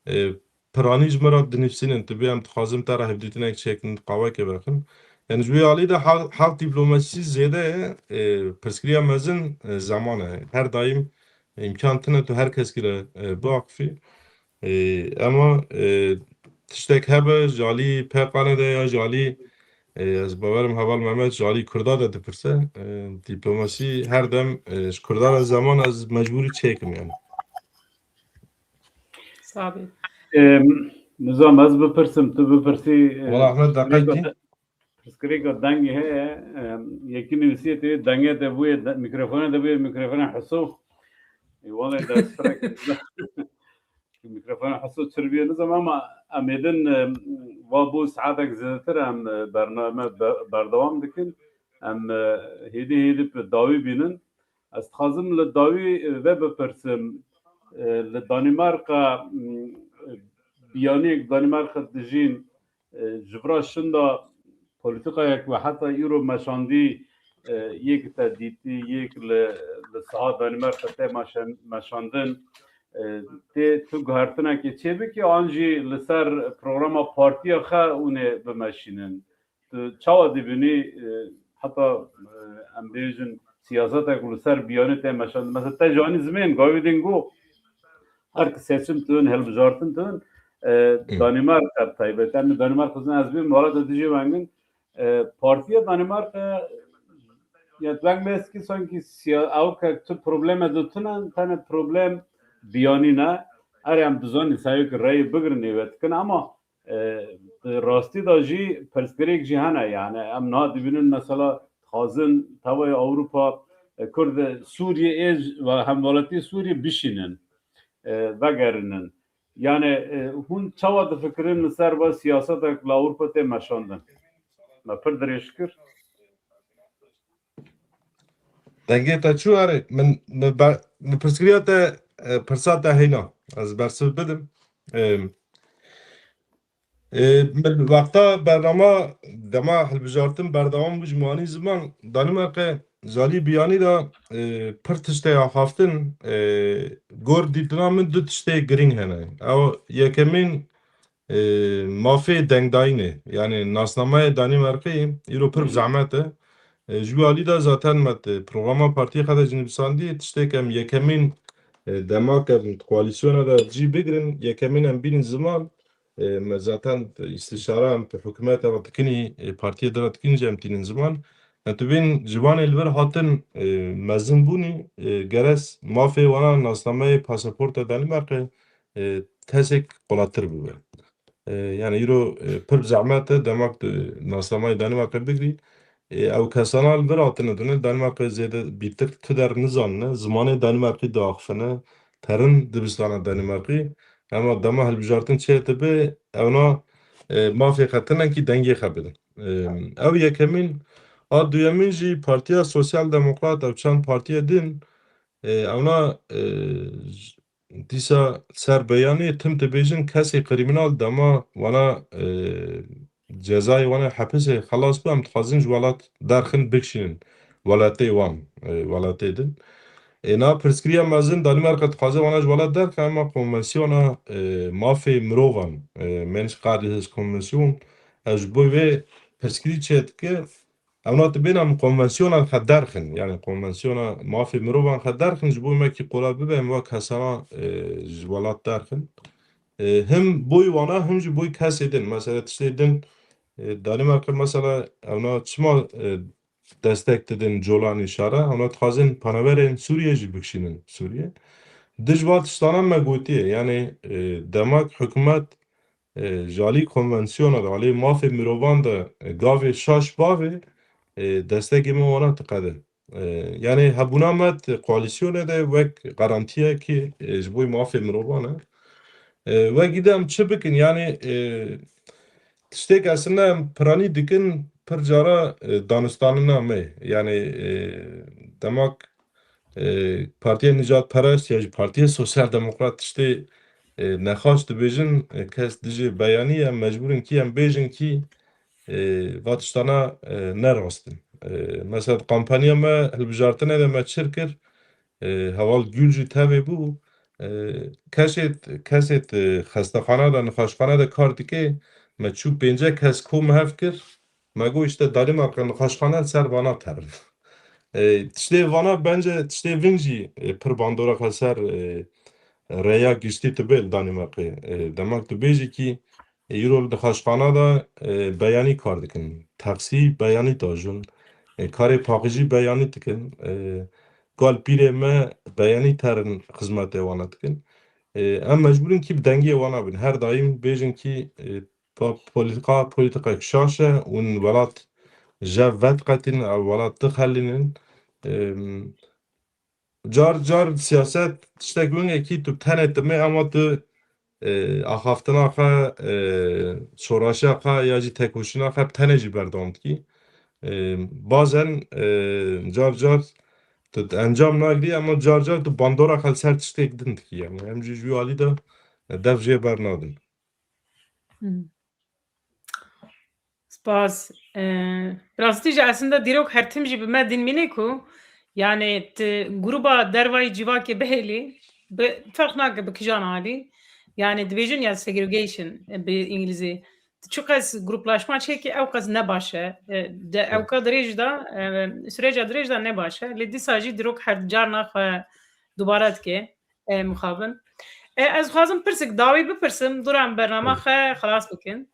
e, piranî ji min re dinivîsînin, tu bê em dixwazin te re hevdîtinek çêkin, qawekê vexin. Yani ji wê alî de hal, hal dîplomasî zêde ye, e, pirsgiriya mezin, e, zeman e. Her daîm îmkan tine tu her keskî re, e, biaxifî. E, ema, e, tiştek hebe ji alî P K N de ya ji alî, e, ez bawerim heval Mehmet ji alî Kurda de dipirse. E, dîplomasî her dem, e, ji Kurda re zeman ez mecbûrî çêkim yani. Sabî. Em, Nizam, ez bipirsim, tu bipirsî, e, Wala Ahmet, pirsgirêka deqekî. de-, pirsgirêka dengê heye, em, yekî nivîsiye tê, dengê te bûye, de-, mîkrofona te bûye, mîkrofona Hiso. E, wala dest firek. Mîkrofona Hiso çir bûye, nizam, ama em ê din, em, va bû saetek zêdetir em, e, bername be-, berdewam dikin. Em, e, hêdî hêdî bi dawî bînin. Ez dixwazim li dawî, e, ve bipirsim, e, li Danîmarka, m, e, biyaniyek Danîmarka dijîn, e, ji vira şinda polîtîkayek we heta îro meşandî, e, yek te dîtî, yek li, li saha Danîmarka te meşen-, meşandin, e, tê tu guhertinekê çêbikî, an jî li ser programa partiya xe hûn ê bimeşînin? Tu çawa dibînî, e, heta, e, em bêjin siyasetek li ser biyanî tê meşandin? Mesela te ji anî zimên gavî din got, her ki seçim tun, hilbijartin tun, e, Hı. Danîmarka bi taybet. Em li Danîmarka zin ez bîm, wala de dijî wengin. E, partiya Danîmarka, ya weng leskî sanki siya-, ew ke tu probleme de tune, tene problem biyanî ne. Erê em dizanî sayok reyê bigirin ê ve dikin, ama E, di rastî de jî pirsgirêk jî hene, yani em niha dibînin mesela dixwazin tevayê Ewropa, e, Kurd, Sûriyê ê j-, ve hemwelatiyê Sûriyê bişînin, e, vegerinin. Yani, e, hûn çawa difikirin li ser va siyasetek li Ewropa tê meşandin? Me pir dirêj kir. Dengê te çû erê? Min, min be-, min pirsgiriya te, e, pirsa te heyna. Ez bersiv bidim. E, e, min wexta bernama dema hilbijartin berdewam bû ji miwanî ziman Danîmarka ji alî biyanî de, e, pir tiştê axaftin, e, gor dîtina min du tiştê girîng hene. Ew yekemîn e, mafê dengdayînê, yani nasnameyê Danîmarkê îro pir bi zehmet e. E, ji wî alî de zaten me di programa partiyê xwe de jî nivîsandî, tiştê ke em yekemîn, e, dema ke em di koalîsyona de cî bigirin, yekemîn em bînin ziman, e, me zaten îstîşara em bi hikûmeta re dikinî, e, partiyê din re dikinî jî em tînin ziman. Em dibên ji vanê li vir hatin, e, mezin bûnî, e, geres mafê wana nasnameyê pasaporta Danîmarkê, e, tesek qulatir bibe. E, yani îro, e, pir bi zehmet e, demek tu nasnameya Danîmarkê bigirî. E, ew kesana li vir hatine dune, Danîmarkê zêde bîtir tu der nizanine, zimanê Danîmarkî diaxifine, terin dibistana Danîmarkî. Ema dema hilbijartin çê dibe, ewna, e, mafê xwe tine kî dengê xwe bidin. E, ew yekemîn, a duyemîn jî Partiya Sosyal Demokrat, ew çend partiye din, e, ewna, e, Dîsa ser beyanê tim dibêjin kesê krîmînal dema wana, e, cezayê wana hepisê xelas bû, em dixwazin ji welat derxin bikişînin welatê wan, e, welatê din. Ê na pirsgiriya mezin Danîmarka dixwaze wana ji welat derxe, ema konvansiyona, e, mafê mirovan, e, Menschenrechtskonvention, ev ji bo vê pirsgirî çêdike. Ewna dibên em konvansiyona xwe derxin, yani konvansiyona mafê mirovan xwe derxin, ji bo me kî qola bibe, em wa kesana, e, ji welat derxin. E, him boy wana, him jî boy kesê din. Mesela tiştê din, e, Danîmarka mesela ewna çima, e, destek didin Colanî şara, ewna dixwazin panaverên Sûriye jî bikişînin Sûriye. Dij va tiştana me gotiye, yanî, e, demek hikûmet, e, ji alî konvansiyona de, alî mafê mirovan de, e, gavê şaş bavê, e, destekê me wana diqede. E, yanî hebûna me di koalîsyonê de wek garantiyekê, e, ji bo mafê mirovan e. E, wek îde em çi bikin? Yanî, e, tiştêk aslında em piranî dikin, pir cara, e, danistanina me. Yanî, e, demak, e, Partiya Nîjadperest ya jî Partiya Sosyal Demokrat tiştê, e, nexaş dibêjin, e, kes dijî beyanî ye, mecbûr in kî em bêjin kî, e, va tiştana, e, ne rast in. E, mesela di kampanya me hilbijartinê de me çir kir, e, heval Gül jî tevê bû. E, kesê, kesê di xestexana de, nexaşxane de kar dike, me çû pênce kes kom hev kir. Me got, işte, Danîmarka nexaşxane li ser vana terin. E, tiştê vana bence, tiştê vin jî, e, pir bandora xwe ser, e, rêya giştî dibe li Danîmarkê. E, demek tu bêjî kî, e, îro li nexaşxana de, e, beyanî kar dikin. Taksî beyanî dajin. E, karê paqijî beyanî dikin. E, gal pîrê me beyanî terin xizmetê wana dikin. E, em mecbûr in kî bi dengiyê wana bin. Her daîm bêjin kî, e, Pa-, polîtika, polîtikek şaş e û welat jev vediqetînin, ew welat dixelînin. Em, car car siyaset tiştek wingekî tu bi tenê dimê, ama tu, e, axaftina xwe, e, şoreşa xwe ya jî tekoşîna xwe bi tenê jî berdewam dikî. E, bazen, e, car car tu encam nagirî, ama car car tu bandora xwe li ser tiştek din dikî. Yani em jî ji wî alî de, e, dev jê bernadin. Hmm. Spas. Ee, bi rastî jî aslında dîrok her tim jî bi me din mîne ku, yani, ti gruba dervayî civakê bihêlî, bi, ferq nake bi kijan alî. Yani, dibêjin ya segregation, e, bi îngilîzî. Ti çiqas gruplaşma çêkî, ew qas ne baş e. E, de, Evet. ewka dirêj da, e, sürêca dirêj da ne baş e. Lê dîsa jî dîrok her carna xwe dubare dike. E, mixabin. E, ez xwazim pirsik dawî bipirsim, dûra em bernama Hı. xwe xilas bikin.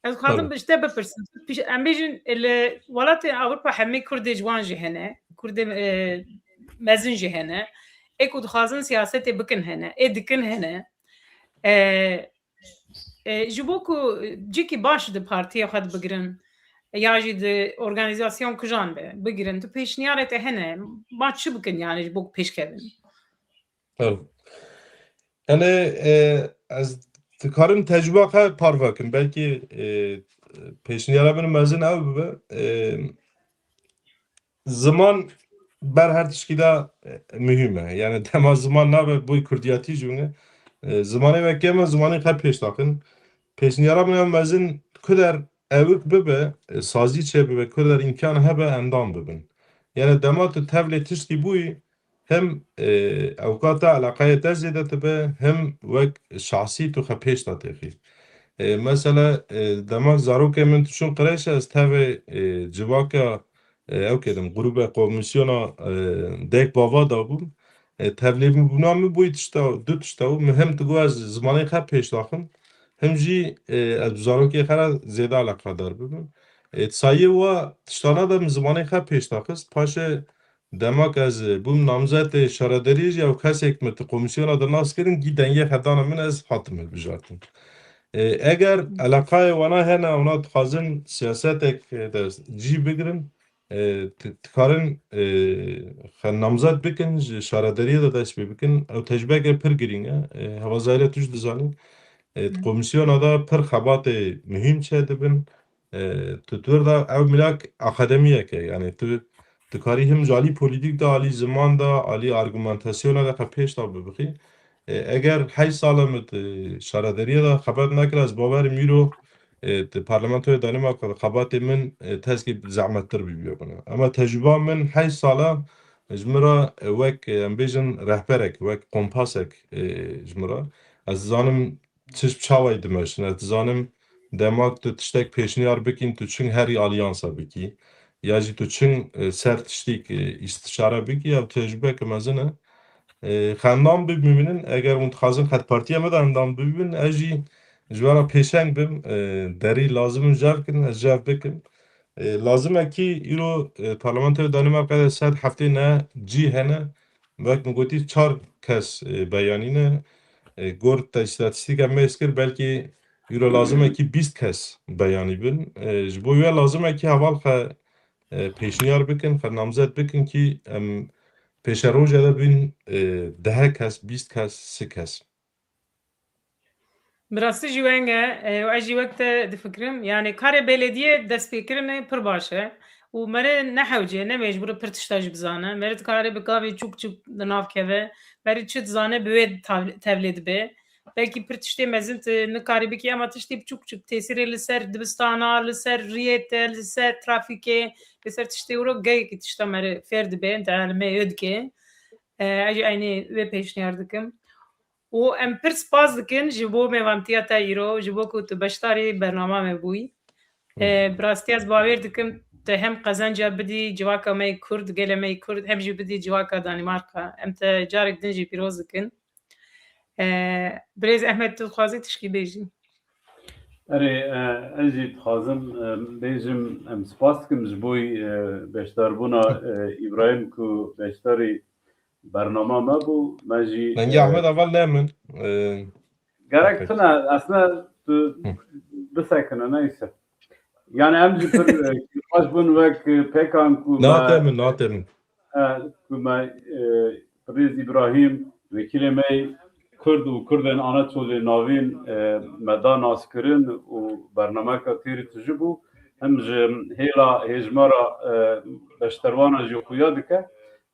Ez xwazim Tabii. bi ji te bipirsim. Piş-, em bêjin, e, li welatê Ewropa hemî Kurdê ciwan jî hene, Kurdê, e, mezin jî hene. Ê ku dixwazin siyasetê bikin hene, ê dikin hene. E, e, ji bo ku cîkî baş di partiyê xwe de bigirin, ya jî di organîzasyon kijan de bigirin, tu pêşniyarê te hene, ma çi bikin yani ji bo ku pêş kevin? Ew. Yani, e, ez dikarim tecrüba xwe parve kim. Belkî, e, pêşniyara min mezin ew bibe. E, ziman ber her tişkî de, e, muhîm e. Yani dema ziman nabe boy kurdiyatî jî bûne. E, zimanê me kêm e, zimanê xwe pêş daxin. Pêşniyara min ew mezin ku der ewik bibe, e, sazî çê bibe, ku der îmkan hebe endam bibin. Yani dema tu tevlê tiştî bûyî, hem, e, ewka te eleqeyê te zêde dibe, hem wek şahsî tu xwe pêş de têxî. E, mesela, e, dema zarokê min tu çûn qirêşe, ez tevê, e, civaka, e, ew kedim, grûbe komîsyona, e, dêk bava da bûm. E, tevlêbûna min boyî tişta, du tişta bû. Min hem tu got ez zimanê xwe pêş daxim, hem jî, e, ez bi zarokê xwe re zêde eleqedar bibim. E, sayê wa tiştana de min zimanê xwe pêş daxist. Paşê Demak ez bûm namzetê şaredariyê jî, ew kesek min di komîsyona de nas kirin, gî dengê xwe dana min, ez hatim hilbijartin. E, eger eleqayê wana hene, wana dixwazin siyasetek de cî bigirin, e, di-, dikarin, e, xwe namzet bikin, ji şaredariyê de dest pê bikin, ew tecrübeke pir girîng e. E, heval Zahîre tu jî dizanî, e, di Hı. komîsyona de pir xebatê muhîm çêdibin. E, tu, tu vir de ew mînak akademiyek e. Yani tu, tu karî him ji alî polîtîk de, alî ziman de, alî argumentasyona de xwe pêş de bibixî. E, eger heyş sal e min di şaredariyê de xebet nekir, ez bawer im îro, e, di parlamentoyê Danîmarka de xebatê min, e, teskî zehmettir bîbiyo bûne. Ama tecrüba min heyş sal e ji min re, e, wek, e, em bêjin rehberek, wek kompasek, e, ji min re. Ez dizanim çi çawayî dimeşin. Ez dizanim dema tu tiştek pêşniyar bikîn, tu çin herî alyansa bikî, ya jî tu çin, e, ser tiştîk, e, îstişare bikî, ew tecrübeke mezin e. E, xwe endam bibînin, eger hûn dixwazin xwe di partiya me de endam bibînin, ez jî ji we re pêşeng bim, e, derî lazim in jev kirin, ez jev bikim. E, lazim e kî îro, e, parlamentoya Danîmarka de sed heftê ne cî hene, Wek min gotî, çar kes, e, beyanî ne. E, gor te îstatîstîka me hêz kir, belkî îro lazim e kî bîst kes beyanî bin. E, ji bo wê lazim e kî heval xwe, e, pêşniyar bikin, xwe namzet bikin kî em pêşeroja de bin, e, deh kes, bîst kes, sî kes. Bi rastî jî weng e, e, û ez jî wek te difikirim. Yani karê belediyê destpêkirinê pir baş e. Û mere ne hewce, ne mecbûr e pir tişta jî bizane. Mere dikare bi gavê çûk çûk di nav keve. Mere çi dizane bi wê tav-, tevlê dibe. Belkî pir tiştê mezin tu nikarî bikî, ama tiştê biçûk biçûk tesîrê li ser dibistana, li ser riyê te, li ser trafîkê, li ser tiştê wiro gelekî tişta mere fêr dibe, te me wê dike. E, ez jî eynî wê pêşniyar dikim. Û em pir spas dikin ji bo mêvantiya te îro, ji bo ku tu beşdarî bernama me bûyî. E, bi rastî ez bawer dikim tu hem qezenca bidî civaka me yê Kurd, gelê me yê Kurd, hem jî bidî civaka Danîmarka. Em te carek din jî pîroz dikin. E, Birêz Ehmed, tu dixwazî tişkî bêjî? Erê, e, ez jî dixwazim, e, bêjim, em spas dikim ji bo, e, beşdarbûna, e, Îbrahîm ku beşdarî bernama me bû. Me jî, Dengê e, Ahmed Aval ne min. E, gerek peki. Tune, aslında tu Hı. bisekine, neyse. Yani em jî pir, e, kêfxweş bûn wek, e, pêkan ku me Nate min, nate min. e, ku me, e, Birêz Îbrahîm, wekîlê me yê Kurd û Kurdên Anatolê Navîn, e, me da naskirin û bernameka têrî tijî bû. Hem ji hêla hêjmara, e, beşderwana jî xuya dike.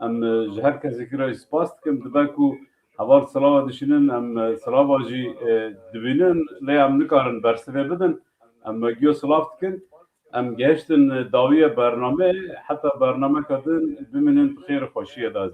Em, e, ji her kesekî re jî spas dikim. Dibe ku heval silava dişînin, em, e, silava jî, e, dibînin, lê em nikarin bersivê bidin. Em me giyo silav dikin. Em gehiştin dawiye bername, heta bernameka din bimînin bi xêr û xweşiyê de.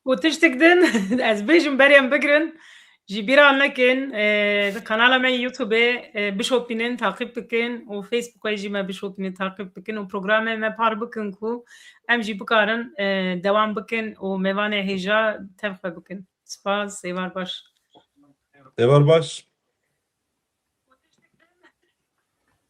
Û tiştik din, ez bêjim berê em bigirin, ji bîra nekin, e, di kanala me YouTube, e, bişopînin, taqîb bikin û Facebookê jî me bişopînin, taqîb bikin û programê me par bikin ku em jî bikarin, e, dewam bikin û mêvanê hêja tev xwe bikin. Spas, êvar baş. Êvar baş.